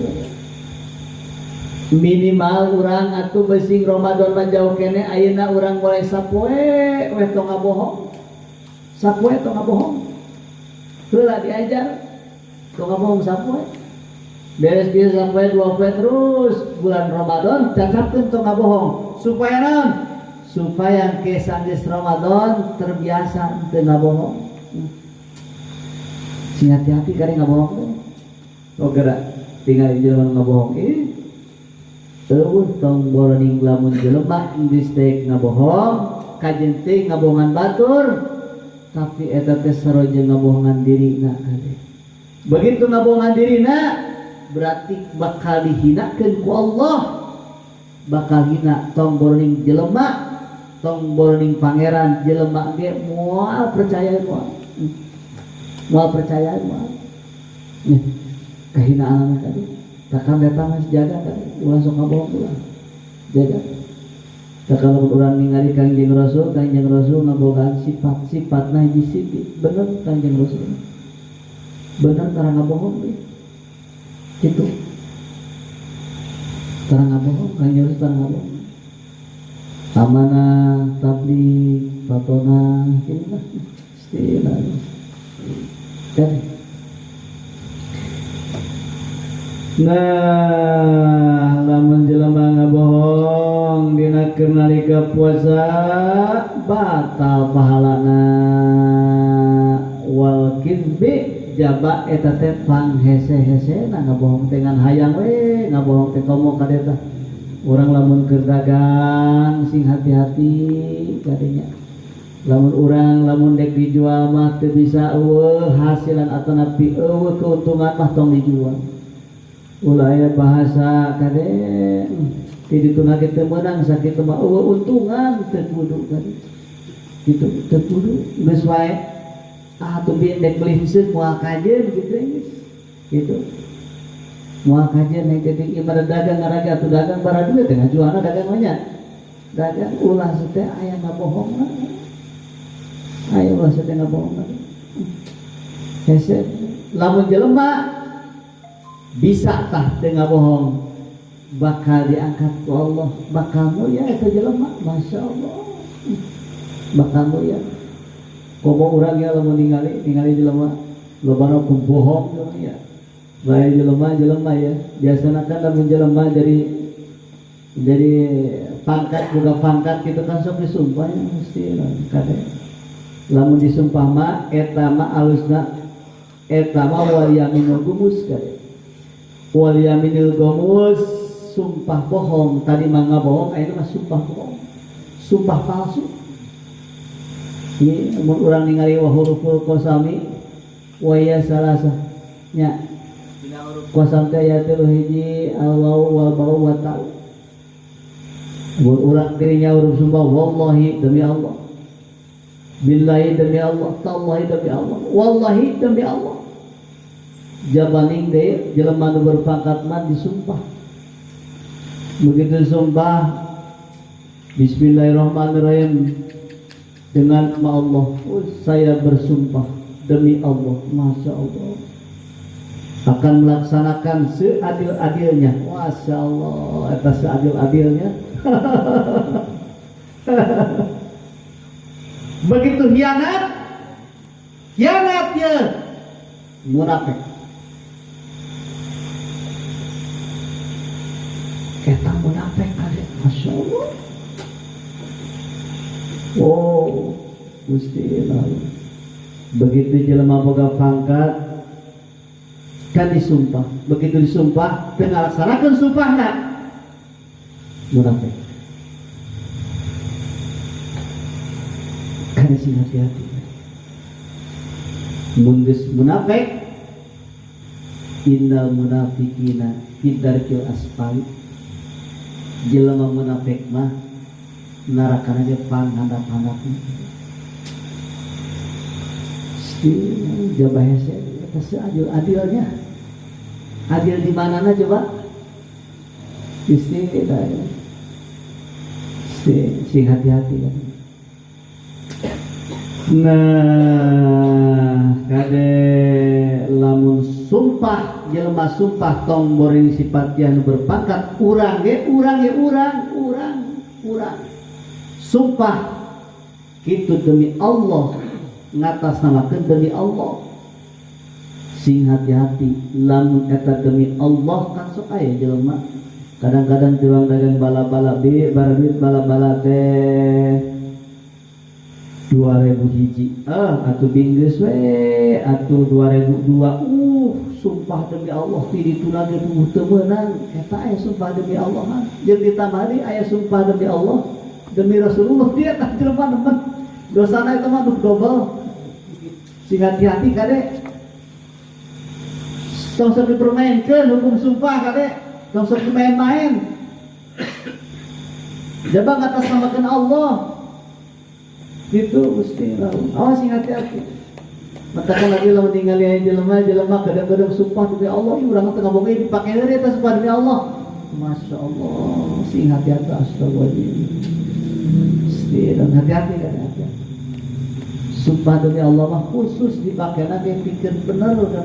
Minimal urang atuh besing Ramadan mah jauh kene, ayeuna urang mulai sapoe we tong ngabohong, sapoe tong ngabohong. Heula diajar tong ngabohong sapoe, beres bieu sapoe dua poe, terus bulan Ramadan cacapkeun tong ngabohong, supaya naon? Supaya ke sanggeus Ramadan terbiasa teu ngabohong. Sing hati-hati kari ngabohong teh. Oh, gerak tinggal jelema ngabohong, eueuh tong boroning. Lamun jelema geus teh ngabohong, kajen teh ngabohongan batur, tapi eta teh saroja ngabohongan dirina kade. Begitu ngabohongan dirina berarti bakal dihinakeun ku Allah, bakal hina. Tong boroning jelema, tong boroning pangeran, jelema ge moal percaya, moal, moal percaya, moal. Nih kehinaan tadi takkan datang, masih jaga tadi, ulah sok ngabohong, ulah jaga. Tak kalau urang ningali Kangjeng Rasul, Kangjeng Rasul ngabogaan sifat-sifat nah hiji sifat bener, Kangjeng Rasul bener tara ngabohong deh. Gitu, tara ngabohong, Kangjeng Rasul tara ngabohong, amanah, tabligh, fatona gitu lah istilah kan. Nah, lamun jelema ngabohong dina keur nalika puasa batal pahalana. Wal kizbi jaba eta teh panghese-hesena ngabohong teh, ngan hayang we ngabohong teh, komo ka teh. Urang lamun keur dagang sing hati-hati kadinya. Lamun urang lamun dek dijual mah teu bisa eueuh hasilan atau napi eueuh keuntungan mah tong dijual. Ulah aya bahasa kade ti dituna ge teu meunang sakitu mah eueuh untungan, teu kudu kade. Gitu teu kudu, geus wae ah tumpi dek beli heuseut moal kajeun gitu geus. Gitu. Moal kajeun yang jadi ieu mah dagang ngaraga atuh dagang bara duit teh ngajualna dagang mah nya. Dagang ulah teh aya ngabohong. Aya ulah teh ngabohong. Hese lamun jelema bisa tah teu ngabohong bakal diangkat ku Allah, bakal mulia eta jelema, Masya Allah, bakal mulia. Komo urang ya lamun ningali ningali jelema lobana pembohong ya, bae jelema jelema ya biasana kan lamun jelema jadi pangkat buka pangkat gitu kan sok disumpah ya, mesti kade lamun disumpah mah eta mah alusna eta mah wal yaminul gumus kade. Wal yaminul gumus, sumpah bohong. Tadi mah ngabohong, ayeuna mah sumpah bohong, sumpah palsu. Ini mun urang ningali wa huruful qasami wa ya salasa nya, qasam teh aya tilu hiji, alwawu wal ba'u wa ta'u. Mun urang dirinya huruf sumpah, wallahi demi Allah, billahi demi Allah, tallahi demi Allah, wallahi demi Allah, jabaning deh jelema nu berpangkat mah disumpah. Begitu sumpah, bismillahirrahmanirrahim. Dengan nama Allah, oh, saya bersumpah demi Allah, Masya Allah, akan melaksanakan seadil-adilnya. Masya Allah, atas seadil-adilnya. Begitu hianat, hianat ya, munafik. Eta munafik kade, Masya Allah. Oh, Gusti Allah. Begitu jelema boga pangkat kan disumpah. Begitu disumpah, teu ngalaksanakeun sumpahna. Munafik. Kan sing hati-hati. Mun geus munafik, innal munafiqina fi darkil asfali. Jelema munafik mah narakana ge panghandap-handapna. Coba hese eta seadil-adilnya. Adil di manana coba? Gusti eta. Sing hati-hati kan. Nah, kade lamun sumpah jelema sumpah tong boring sifat anu berpangkat urang ge urang ge urang urang urang sumpah kitu demi Allah ngatasnamakeun demi Allah. Sing hati-hati lamun eta demi Allah kan sok aya jelema kadang-kadang tuang dagang bala-bala bi barabit bala-bala teh 2000 hiji atuh binggeus we atuh 2002 sumpah demi Allah ti ditu lagi teu meunang eta aya sumpah demi Allah mah jeung ditambah deui aya sumpah demi Allah demi Rasulullah dia tah jelema nemen dosana eta mah dobel. Sing hati-hati kade tong sok dipermainkeun hukum sumpah kade tong sok dimain-main jaba ngatasnamakeun Allah gitu mesti awas sing hati-hati. Matakan lagi lamun ningali aya jelema jelema kadang-kadang sumpah demi Allah ieu urang teh ngaboga dipake deui eta sumpah demi Allah. Masya Allah sing hati-hati astagfirullahaladzim. Mesti dan hati-hati kan hati-hati. Sumpah demi Allah mah khusus dipake nanti pikir bener kan.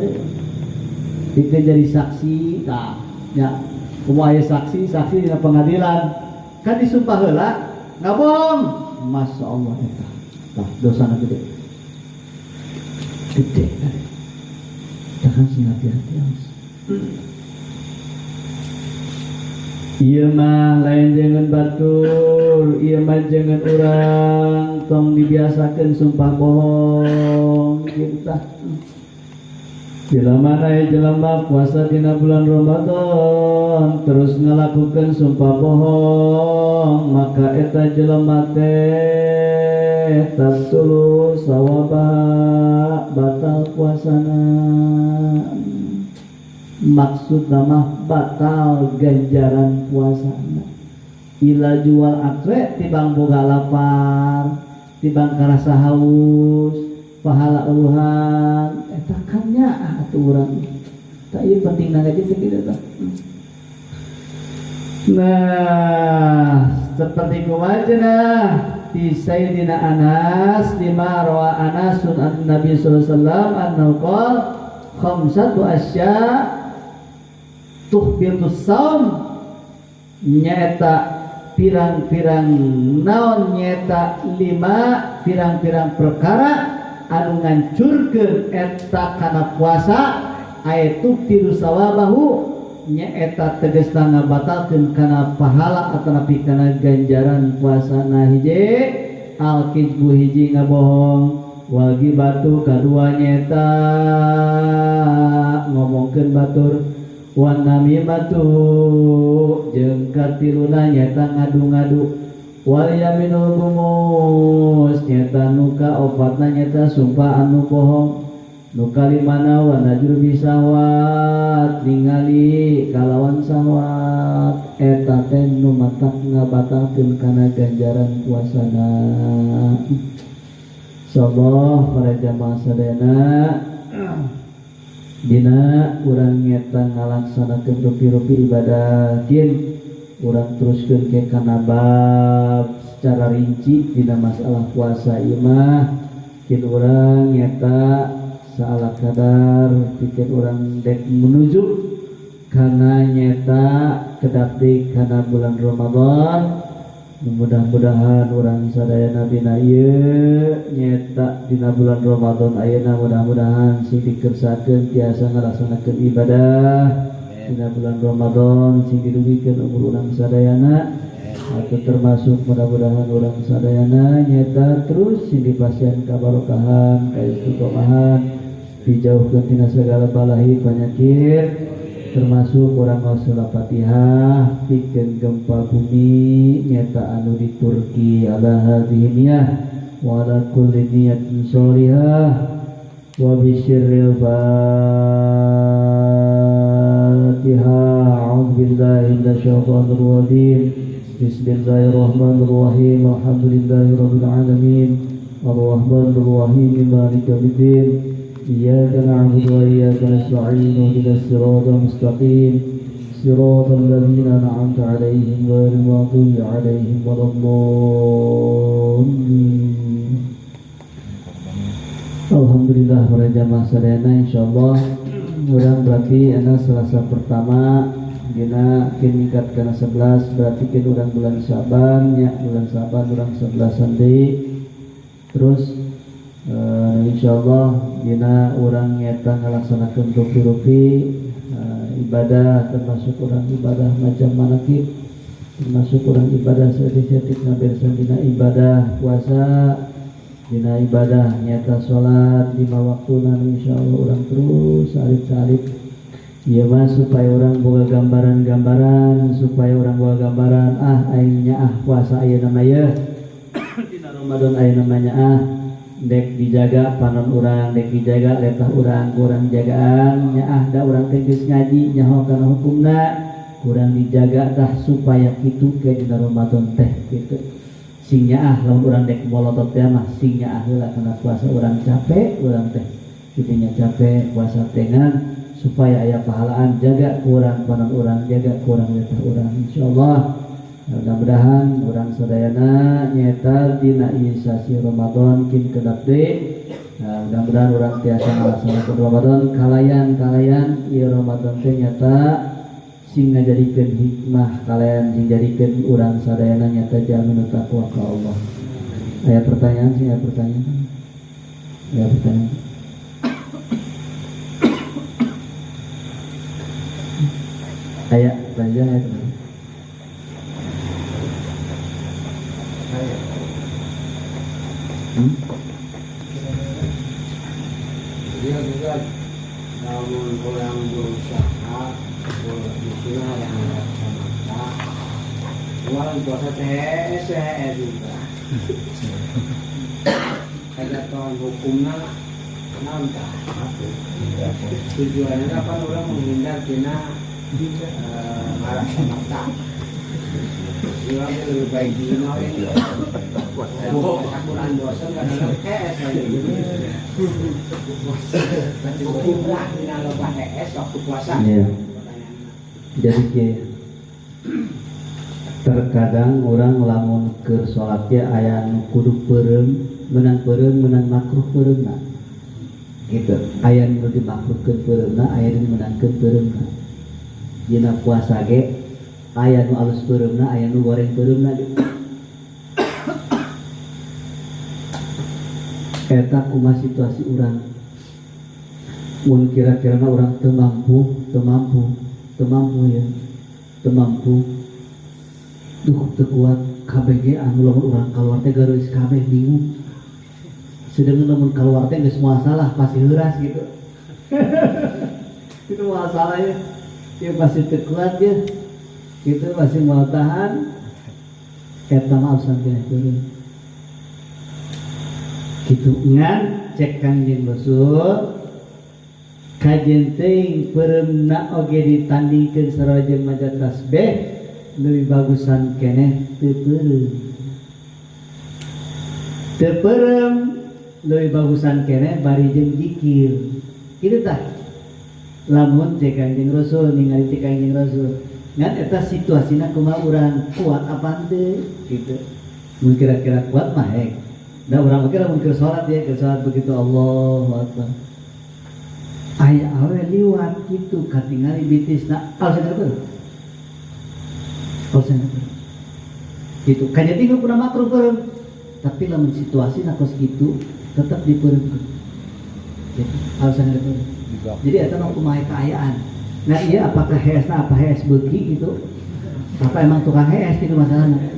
Pikir jadi saksi tah ya kumaha aya saksi saksi dina pengadilan kan disumpah heula ngabohong. Masya Allah eta tah dosana gede gede kan. Jangan sing hati-hati awas. Ieu mah lain jangan batur, ieu mah jangan urang tong dibiasakeun sumpah bohong kitu tah. Bila mana jelema puasa dina bulan Ramadan terus ngalakukeun sumpah bohong maka eta jelema teh tabtulu sawaba batal puasana. Maksudna mah batal ganjaran puasana. Ila jual akre tibang boga lapar, tibang karasa haus, pahala eueuhan eta kan nya atuh urang. Tah ieu pentingna ge kitu kitu tah. Nah, seperti kumaha cenah di Sayyidina Anas lima rawa Anasun an Nabi sallallahu alaihi wasallam annahu qala khamsatu asya tuhbitu saum nyaeta pirang-pirang naon nyaeta lima pirang-pirang perkara anu ngancurkeun eta kana puasa aya tubtilu sawabahu nyaeta tegasna ngabatalkeun kana pahala atanapi kana ganjaran puasana. Hiji al-kizbu hiji ngabohong, wal ghibatu kadua nyaeta ngomongkeun batur, wan namimatu jeung katiluna nyaeta ngadu-ngadu, wal yaminul gumus nyaeta nu kaopatna nyaeta sumpah anu bohong, nu kalimana wan najru bisawat ningali kalawan sawat eta teh nu matak ngabatalkeun kana ganjaran puasana. Insyaallah para jamaah sadayana dina urang nyata ngalaksanakeun rupi-rupi ibadah kin urang teruskeun ke kana bab secara rinci dina masalah puasa ieu mah kin urang nyata saala kadar pikeun urang dek menuju kana nyata kedap deui kana bulan Ramadan. Mudah-mudahan urang sadayana dina ieu nyata dina bulan Ramadan ayeuna mudah-mudahan sing dikersakeun tiasa ngalaksanakeun ibadah dina bulan Ramadan, sing didugikeun umur urang sadayana, atau termasuk mudah-mudahan urang sadayana nyata terus sing dipasihan kabarokahan, kaistiqomahan, dijauhkeun tina segala balahi penyakit, termasuk urang maos Fatihah pikeun gempa bumi nyata anu di Turki. Ala hadhihi niyah wa ala kulli niyatin sholihah wa bisirril Fatihah. A'udzu billahi minasyaitonir rajim. Bismillahirrahmanirrahim. Alhamdulillahirabbil alamin. Arrahmanir rahim. Maliki yaumiddin. Iyyaka na'budu wa iyyaka nasta'in. Ihdinas siratal mustaqim. Siratal ladzina an'amta 'alaihim ghairil maghdubi 'alaihim waladdallin. Alhamdulillah para jamaah sadayana, insyaallah urang berarti ana Selasa pertama dina kin ningkat kana 11, berarti kin urang bulan Syaban nya, bulan Syaban urang 11-an deui. Terus insyaallah dina urang nyata ngalaksanakeun rupi-rupi ibadah, termasuk urang ibadah macam manakib, termasuk urang ibadah saeutik-saeutik ngaberesan dina ibadah puasa, dina ibadah nyata salat 5 waktu. Nanu insyaallah urang terus salit-salit ieu mah supaya urang boga gambaran-gambaran, supaya urang boga gambaran, ah aing nya ah puasa ayeuna mah yeuh dina Ramadan ayeuna mah nya ah dek dijaga panon urang, dek dijaga letah urang, kurang jagaan nya ah da urang teh geus ngaji nyaho kana hukumna, kurang dijaga tah supaya kitu ke dina Ramadan teh kitu. Sing nyaah lamun urang dek molotot teh mah sing nyaah heula kana puasa urang capek urang teh kitu nya, capek puasa teh ngan supaya aya pahalaan, jaga kurang panon urang, jaga kurang letah urang. Insyaallah mudah-mudahan urang sadayana nyata dina ieu sasi Ramadan kin kedap deui. Nah, mudah-mudahan urang tiasa ngalaksanakeun Ramadan kalayan-kalayan ieu Ramadan teh nyata sing ngajadikeun hikmah, kalayan sing jadikeun urang sadayana nyata jalmi nu takwa ka Allah. Aya pertanyaan sih, aya pertanyaan. Aya pertanyaan. Aya pertanyaan, aya pertanyaan. Dia juga lamun orang berusaha maksudnya yang mata orang puasa teh juga kajatuhan hukumna naon tah tujuannya kan orang menghindar tina ngarah mata. Orang lebih baik di ini. Quran bosan kadang-kadang hees lagi. Hukumna dina loba hees waktu puasa. Iya. Jadi ke terkadang orang lamun keur salat ge aya nu kudu peureum, menang peureum, menang makruh peureumna. Gitu. Aya nu dimakruhkeun peureumna, aya nu dimenangkeun peureumna. Dina puasa ge aya nu alus peureumna, aya nu goreng peureumna. Eta kumaha situasi urang. Mun kira-kira mah urang teu mampu, teu mampu, teu mampu ya. Teu mampu. Duh, teu kuat kabeh ge anu lamun urang kaluar teh gareulis kabeh bingung. Sedengkeun lamun kaluar teh geus moal salah, pasti heuras gitu. Itu moal salah ya. Ya pasti teu kuat ya. Gitu pasti moal tahan. Eta mah alus teh turun. Gitu ngan cek Kangjeng Rasul kajen teuing peureumna oge ditandingkeun sarua jeung maca tasbih leuwih bagusan keneh teu peureum. Teu peureum leuwih bagusan keneh bari jeung zikir. Kitu tah. Lamun cek Kangjeng Rasul ningali cek Kangjeng Rasul ngan eta situasina kumaha urang kuat apa henteu gitu. Mun kira-kira kuat mah hek. Da urang kira mun keur salat ya, keur salat begitu Allahu Akbar. Aya awe liwat kitu katingali bitisna alasan apa? Alasan apa? Gitu. Kajati pernah makruh beureum. Tapi lamun situasi kos kitu tetap dipeureumkeun. Gitu. Alasan itu. Jadi eta mah kumaha kaayaan. Nah iya, apakah hees apa hees beuki gitu? Apa emang tukang hees gitu masalahnya?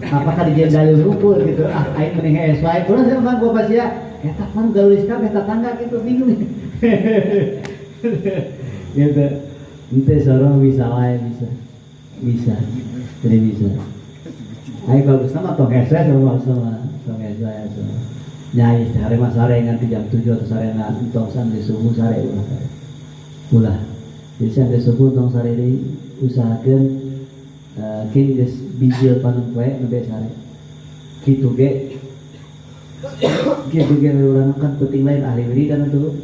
Apakah dijadiin dalil hukum gitu? Ah, aing mending hees wae. Kurang saya mah gua pasti ya. Eta pan galulis kabeh tetangga gitu, bingung. Gitu. Ente sorong bisa wae, bisa. Bisa. Jadi bisa. Aing bagus sama tong hees wae, sama sama tong hees wae sama. Nyai sehari mah sare nganti jam 7 atau sare na tong sampai subuh, sare ulah sare. Ulah. Jadi sampai subuh tong sare deui, usahakeun kin geus bijil panon poe nembe sare. Kitu ge. Kitu ge urang kan penting lain ahli wiridan tuh.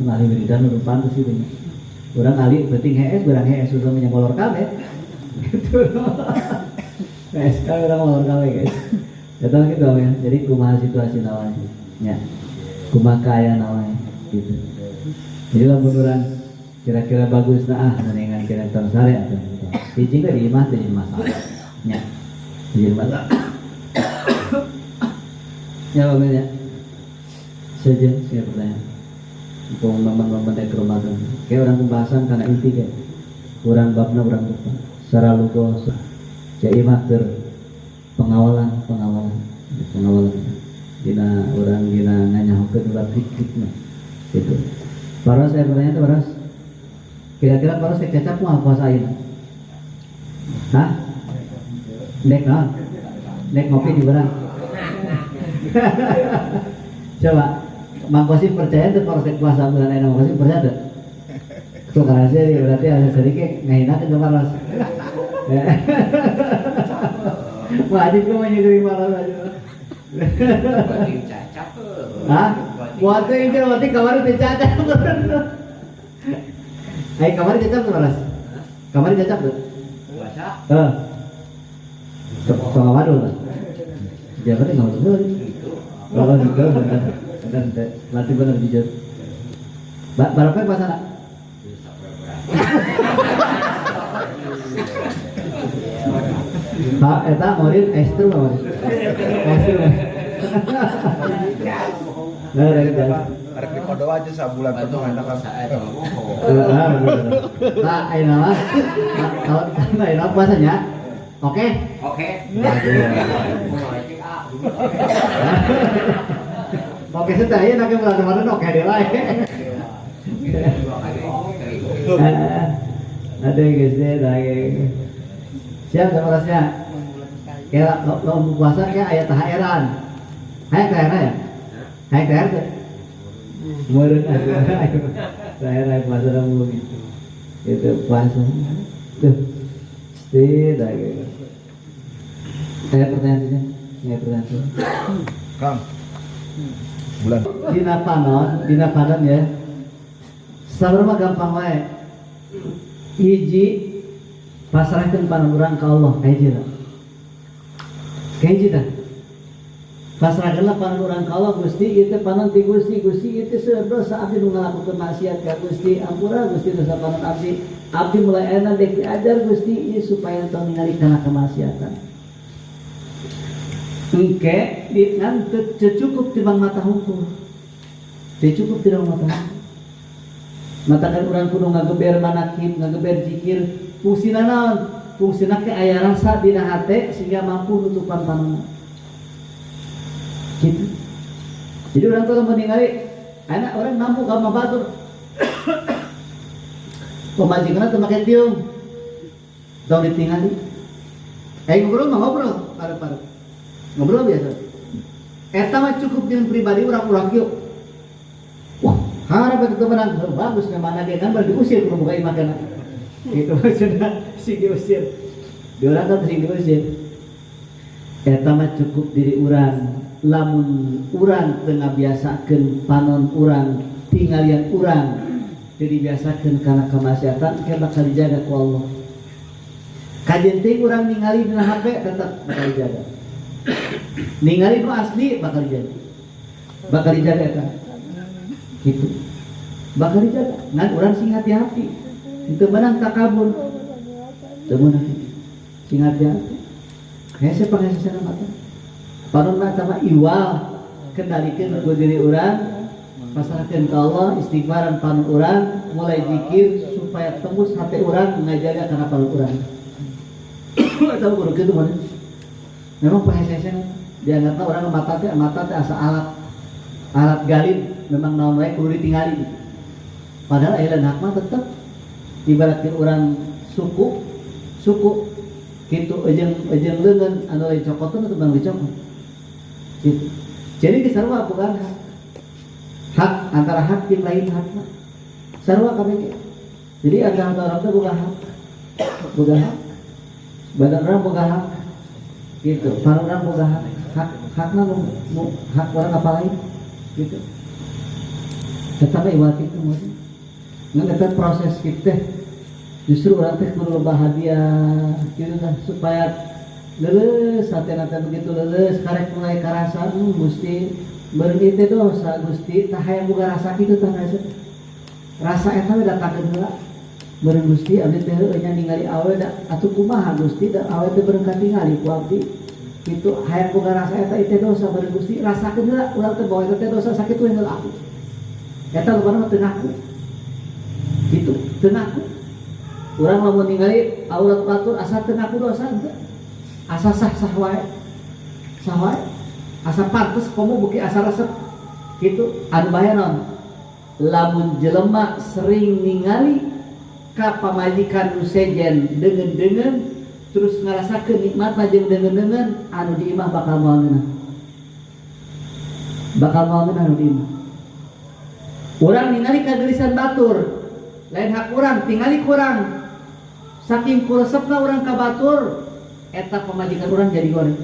Ahli wiridan udah pantes gitu. Urang ahli penting hees, barang hees udah menyangolor kabeh. Gitu. Hees kabeh urang molor kabeh, guys. Eta gitu ya. Jadi kumaha situasi nawanya. Ya. Kumaha kaayaan nawanya gitu. Jadi lamun urang kira-kira bagus nah ah mendingan kira tong sare atau gitu. Hiji ge di imah teu jadi masalah. Ya. Teu jadi masalah. Ya Bapak ya. Saja saya pertanyaan. Untuk momen-momen rek Ramadan. Kayak orang pembahasan karena inti kayak kurang babna urang lupa. Secara lugas ya imah keur pengawalan pengawalan pengawalan dina urang dina nganyahokeun ulah hikmah gitu. Paros saya bertanya tuh paros. Kira-kira paros rek cacap moal puasa ayeuna? Hah? Nek naon? Nek ngopi di barang. Coba Mang Kosim percaya tuh paros rek puasa bulan ayeuna? Mang Kosim percaya tuh? Tuh karena saya berarti ada sedikit ngahinakeun ke paros. Wajib gue menyuguri paros aja. Cacap. Hah? Waktu itu waktu kamari teu cacap. Ai kamari cacap tuh paros? Kamari cacap tuh? Puasa. Heeh. Tong wadul lah. Jabat nggak wadul. Gitu. Oh, gitu bener. Bener, bener. Berarti bener jujur. Berapa puasa nak? Pak, eta murid estru apa murid? Estru. Nah, dari dari. Arek di kodo aja sabulan penuh enak kan. Heeh, bener. Nah, ayeuna mah kalau ayeuna puasanya. Oke? Oke. Oke, sudah ya, nanti bulan kemarin oke deh lah. Ada yang guys deh, siap sama rasnya. Kayak lo lo puasa kayak ayat THR-an. Hayang THR ya? Hayang THR tuh. Meureun aja. THR aya puasa dah mau gitu. Itu puasa. Tuh. Tidak gitu. Saya pertanyaan saja. Saya pertanyaan saja. Kang. Bulan. Dina panon ya. Sabar mah gampang wae. Hiji pasrahkeun panon urang ka Allah, kahiji tah. Kahiji tah. Pasrahkeunlah panon urang ka Allah, Gusti ieu teh panon ti Gusti, Gusti ieu teh seueur dosa abdi nu ngalakukeun maksiat ka Gusti, ampura Gusti dosa panon abdi. Abdi mulai ayeuna dek diajar Gusti ieu supaya tong ningali kana kemaksiatan. Engke di ngan teu cukup timbang mata hukum. Teu cukup timbang mata hukum. Matakan urang kudu ngageber manakib, ngageber zikir, fungsina naon? Fungsina ke aya rasa dina hate sehingga mampu nutupan panonna. Gitu. Jadi orang tuh lamun ningali anak orang mampu ka batur. Pemajikanna teu make tiung. Tong ditingali. Ngobrol mah ngobrol, pare-pare. Ngobrol biasa. Eta mah cukup dengan pribadi urang-urang kieu. Wah, harap itu menang. Oh, bagus memang dia kan baru diusir kudu buka imah kana. Gitu maksudnya sing diusir. Di urang kan sing diusir. Eta mah cukup diri urang. Lamun urang teu ngabiasakeun panon urang, tinggalian urang teu dibiasakeun kana kemaksiatan, ke bakal dijaga ku Allah. Kajen teuing urang ningali dina HP tetep bakal dijaga. Ningali nu asli bakal dijaga, bakal dijaga eta gitu, bakal dijaga. Ngan urang sing hati-hati, itu menang takabur, teu meunang. Sing hati-hati, hese panghesena mata panon mah mah iwal kendalikeun ku diri urang, pasrahkeun ka Allah, istighfaran panon urang, mulai zikir supaya tembus hati urang ngajaga kana panon urang. Eta kudu kitu mah. Memang panghese dianggapna urang mata teh asa alat alat galib, memang naon wae kudu ditingali gitu. Padahal aya hak mah tetep ibaratkeun urang suku suku gitu jeung jeung leungeun anu lain cokotan atau bang dicokot gitu. Jadi geus sarua bukan hak hak antara hak jeung lain hak mah sarua kabeh. Jadi antara orang teh boga hak, boga hak badan orang, boga hak gitu, para orang boga hak, hak hakna nu hak orang apa lain gitu. Tetapi iwat itu maksudnya ngan eta proses kita justru orang teh kudu bahagia gitu kan, supaya leuleus hatena teh. Begitu leuleus karek mulai karasa, Gusti, beureum ieu dosa Gusti." Tah, hayang boga rasa kitu tah, rasa rasa eta we datangkeun heula. "Beureum Gusti, abdi teh heueuh nya ningali awe da atuh kumaha Gusti, da awe teh beureum katingali ku abdi kitu." Hayang boga rasa eta, "Ieu dosa beureum Gusti." Rasakeun heula urang teh bahwa eta teh dosa, sakitu we heula aku. Eta lobana mah teu ngaku gitu, teu ngaku. Urang lamun ningali aurat batur asa teu ngaku dosa henteu, asa sah-sah wae, sah wae, asa pantes, komo beuki asa resep gitu. Anu bahaya naon? Lamun jelema sering ningali ka pamajikan nu sejen deungeun-deungeun, terus ngarasakeun nikmatna jeung deungeun-deungeun, anu di imah bakal moal ngeunah, bakal moal ngeunah anu di imah. Urang ningali kageulisan batur, lain hak urang, tingali kurang, saking kuresepna urang ka batur eta, pamajikan urang jadi goreng,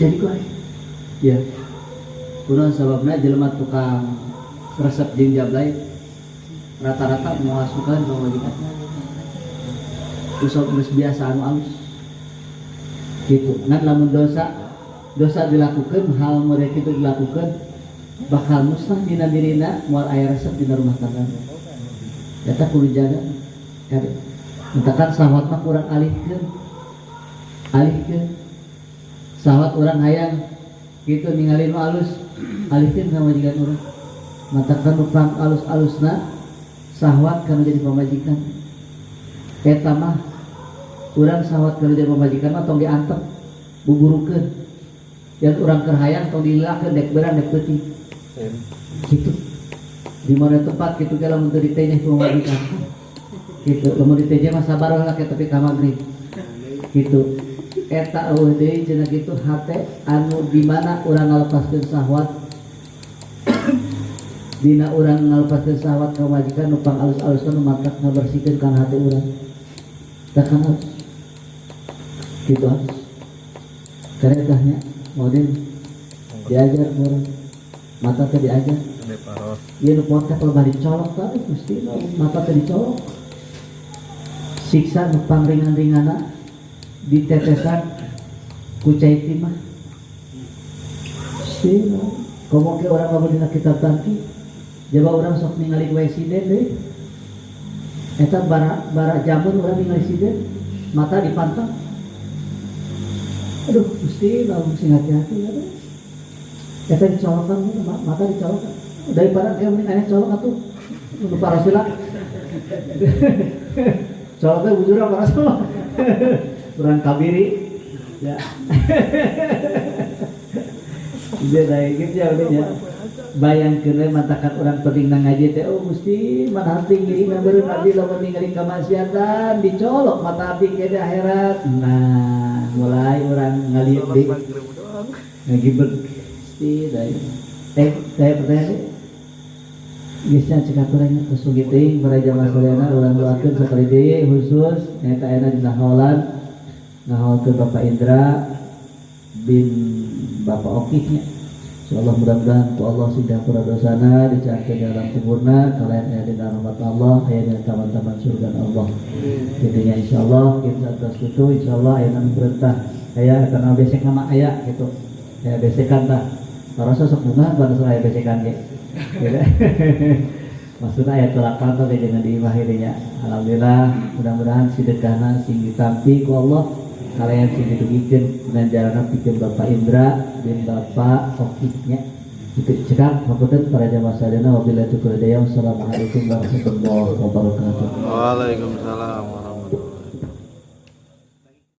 jadi goreng ya. Kunaon sababna? Jelema tukang resep jeung jablay rata-rata moal suka pamajikan. Usah geus biasa anu alus gitu. Ngan lamun dosa dosa dilakukan, hal mereka itu dilakukan, bakal musnah dina dirina, moal aya resep dina rumah tangga. Eta kudu jaga kade. Mentakan sahwat mah kurang alihkeun, alihkeun sahwat urang. Hayang gitu ningali nu alus, alihkeun ka pamajikan urang. Matakan nu pang alus-alusna sahwat kana jadi pamajikan eta mah, urang sahwat kana jadi pamajikan mah tong diantep, buburukeun. Yang urang keur hayang tong dililakeun, dek beurang dek peuting gitu. Di mana tempat gitu kalau lamun teu ditenyeh ku pamajikan gitu, lamun ditenyeh mah sabar lah kayak tapi ka magrib gitu. Eta eueuh deui cenah gitu hate anu di mana urang ngalepaskeun sahwat, dina urang ngalepaskeun sahwat ka pamajikan nu pang alus-alusna, nu matak ngabersihkeun kana hate urang. Tah kan halus gitu, halus karena tahnya mau diajar urang mata teh diajar. Ieu nu potek kalau bari dicolok tadi, Gusti, mata teh dicolok. Siksa nu pangringan-ringana ditetesan ku cai timah. Gusti, komo ke urang lamun dina kitab tangki, jaba urang sok ningali wae sinden deui. Eta bara bara jamun urang ningali sinden, mata dipantang. Aduh, Gusti, lamun sing hati-hati aduh. Eta dicolokan, mata dicolokan. Daripada kayak mending aneh colok atuh. Nu parasila. Coloknya bujur apa rasa? Urang kabiri. Ya. Jadi gitu ya udah ya. Bayangkeun we matakan urang penting ngaji teh, "Oh Gusti, mana hati ngirina beureum abdi lamun ningali kamaksiatan dicolok mata abdi ke di akhirat." Nah, mulai urang ngalieu deui. Ngagibeg Gusti deui. Eh, saya pertanyaan deh. Geus nya, cek aturannya kesugi teuing para jamaah sadayana. Urang doakeun sakali deui khusus nyaeta ayeuna dina haolan, ngahaolkeun Bapak Indra bin Bapak Okih nya. Insyaallah mudah-mudahan ku Allah sing dihampura dosana, dicakeun dalam kuburna, kalian aya dina rahmat Allah, aya dina taman-taman surga Allah. Intinya insyaallah kita atas itu, insyaallah ayeuna perintah. Aya karena besek nama aya gitu. Ya, besekan tah. Parasa sok bunga pada aya besekan ge. Gitu. Maksudnya aya tolakan teh jangan di imah nya. Alhamdulillah, mudah-mudahan sedekahna sing ditampi ku Allah, kalian sing didugikeun dengan jalana pikeun Bapak Indra bin Bapak Oki nya. Itu cekap, hapunten para jamaah sadayana, wabillahi taufiq wal hidayah. Wassalamualaikum warahmatullahi wabarakatuh. Waalaikumsalam warahmatullahi.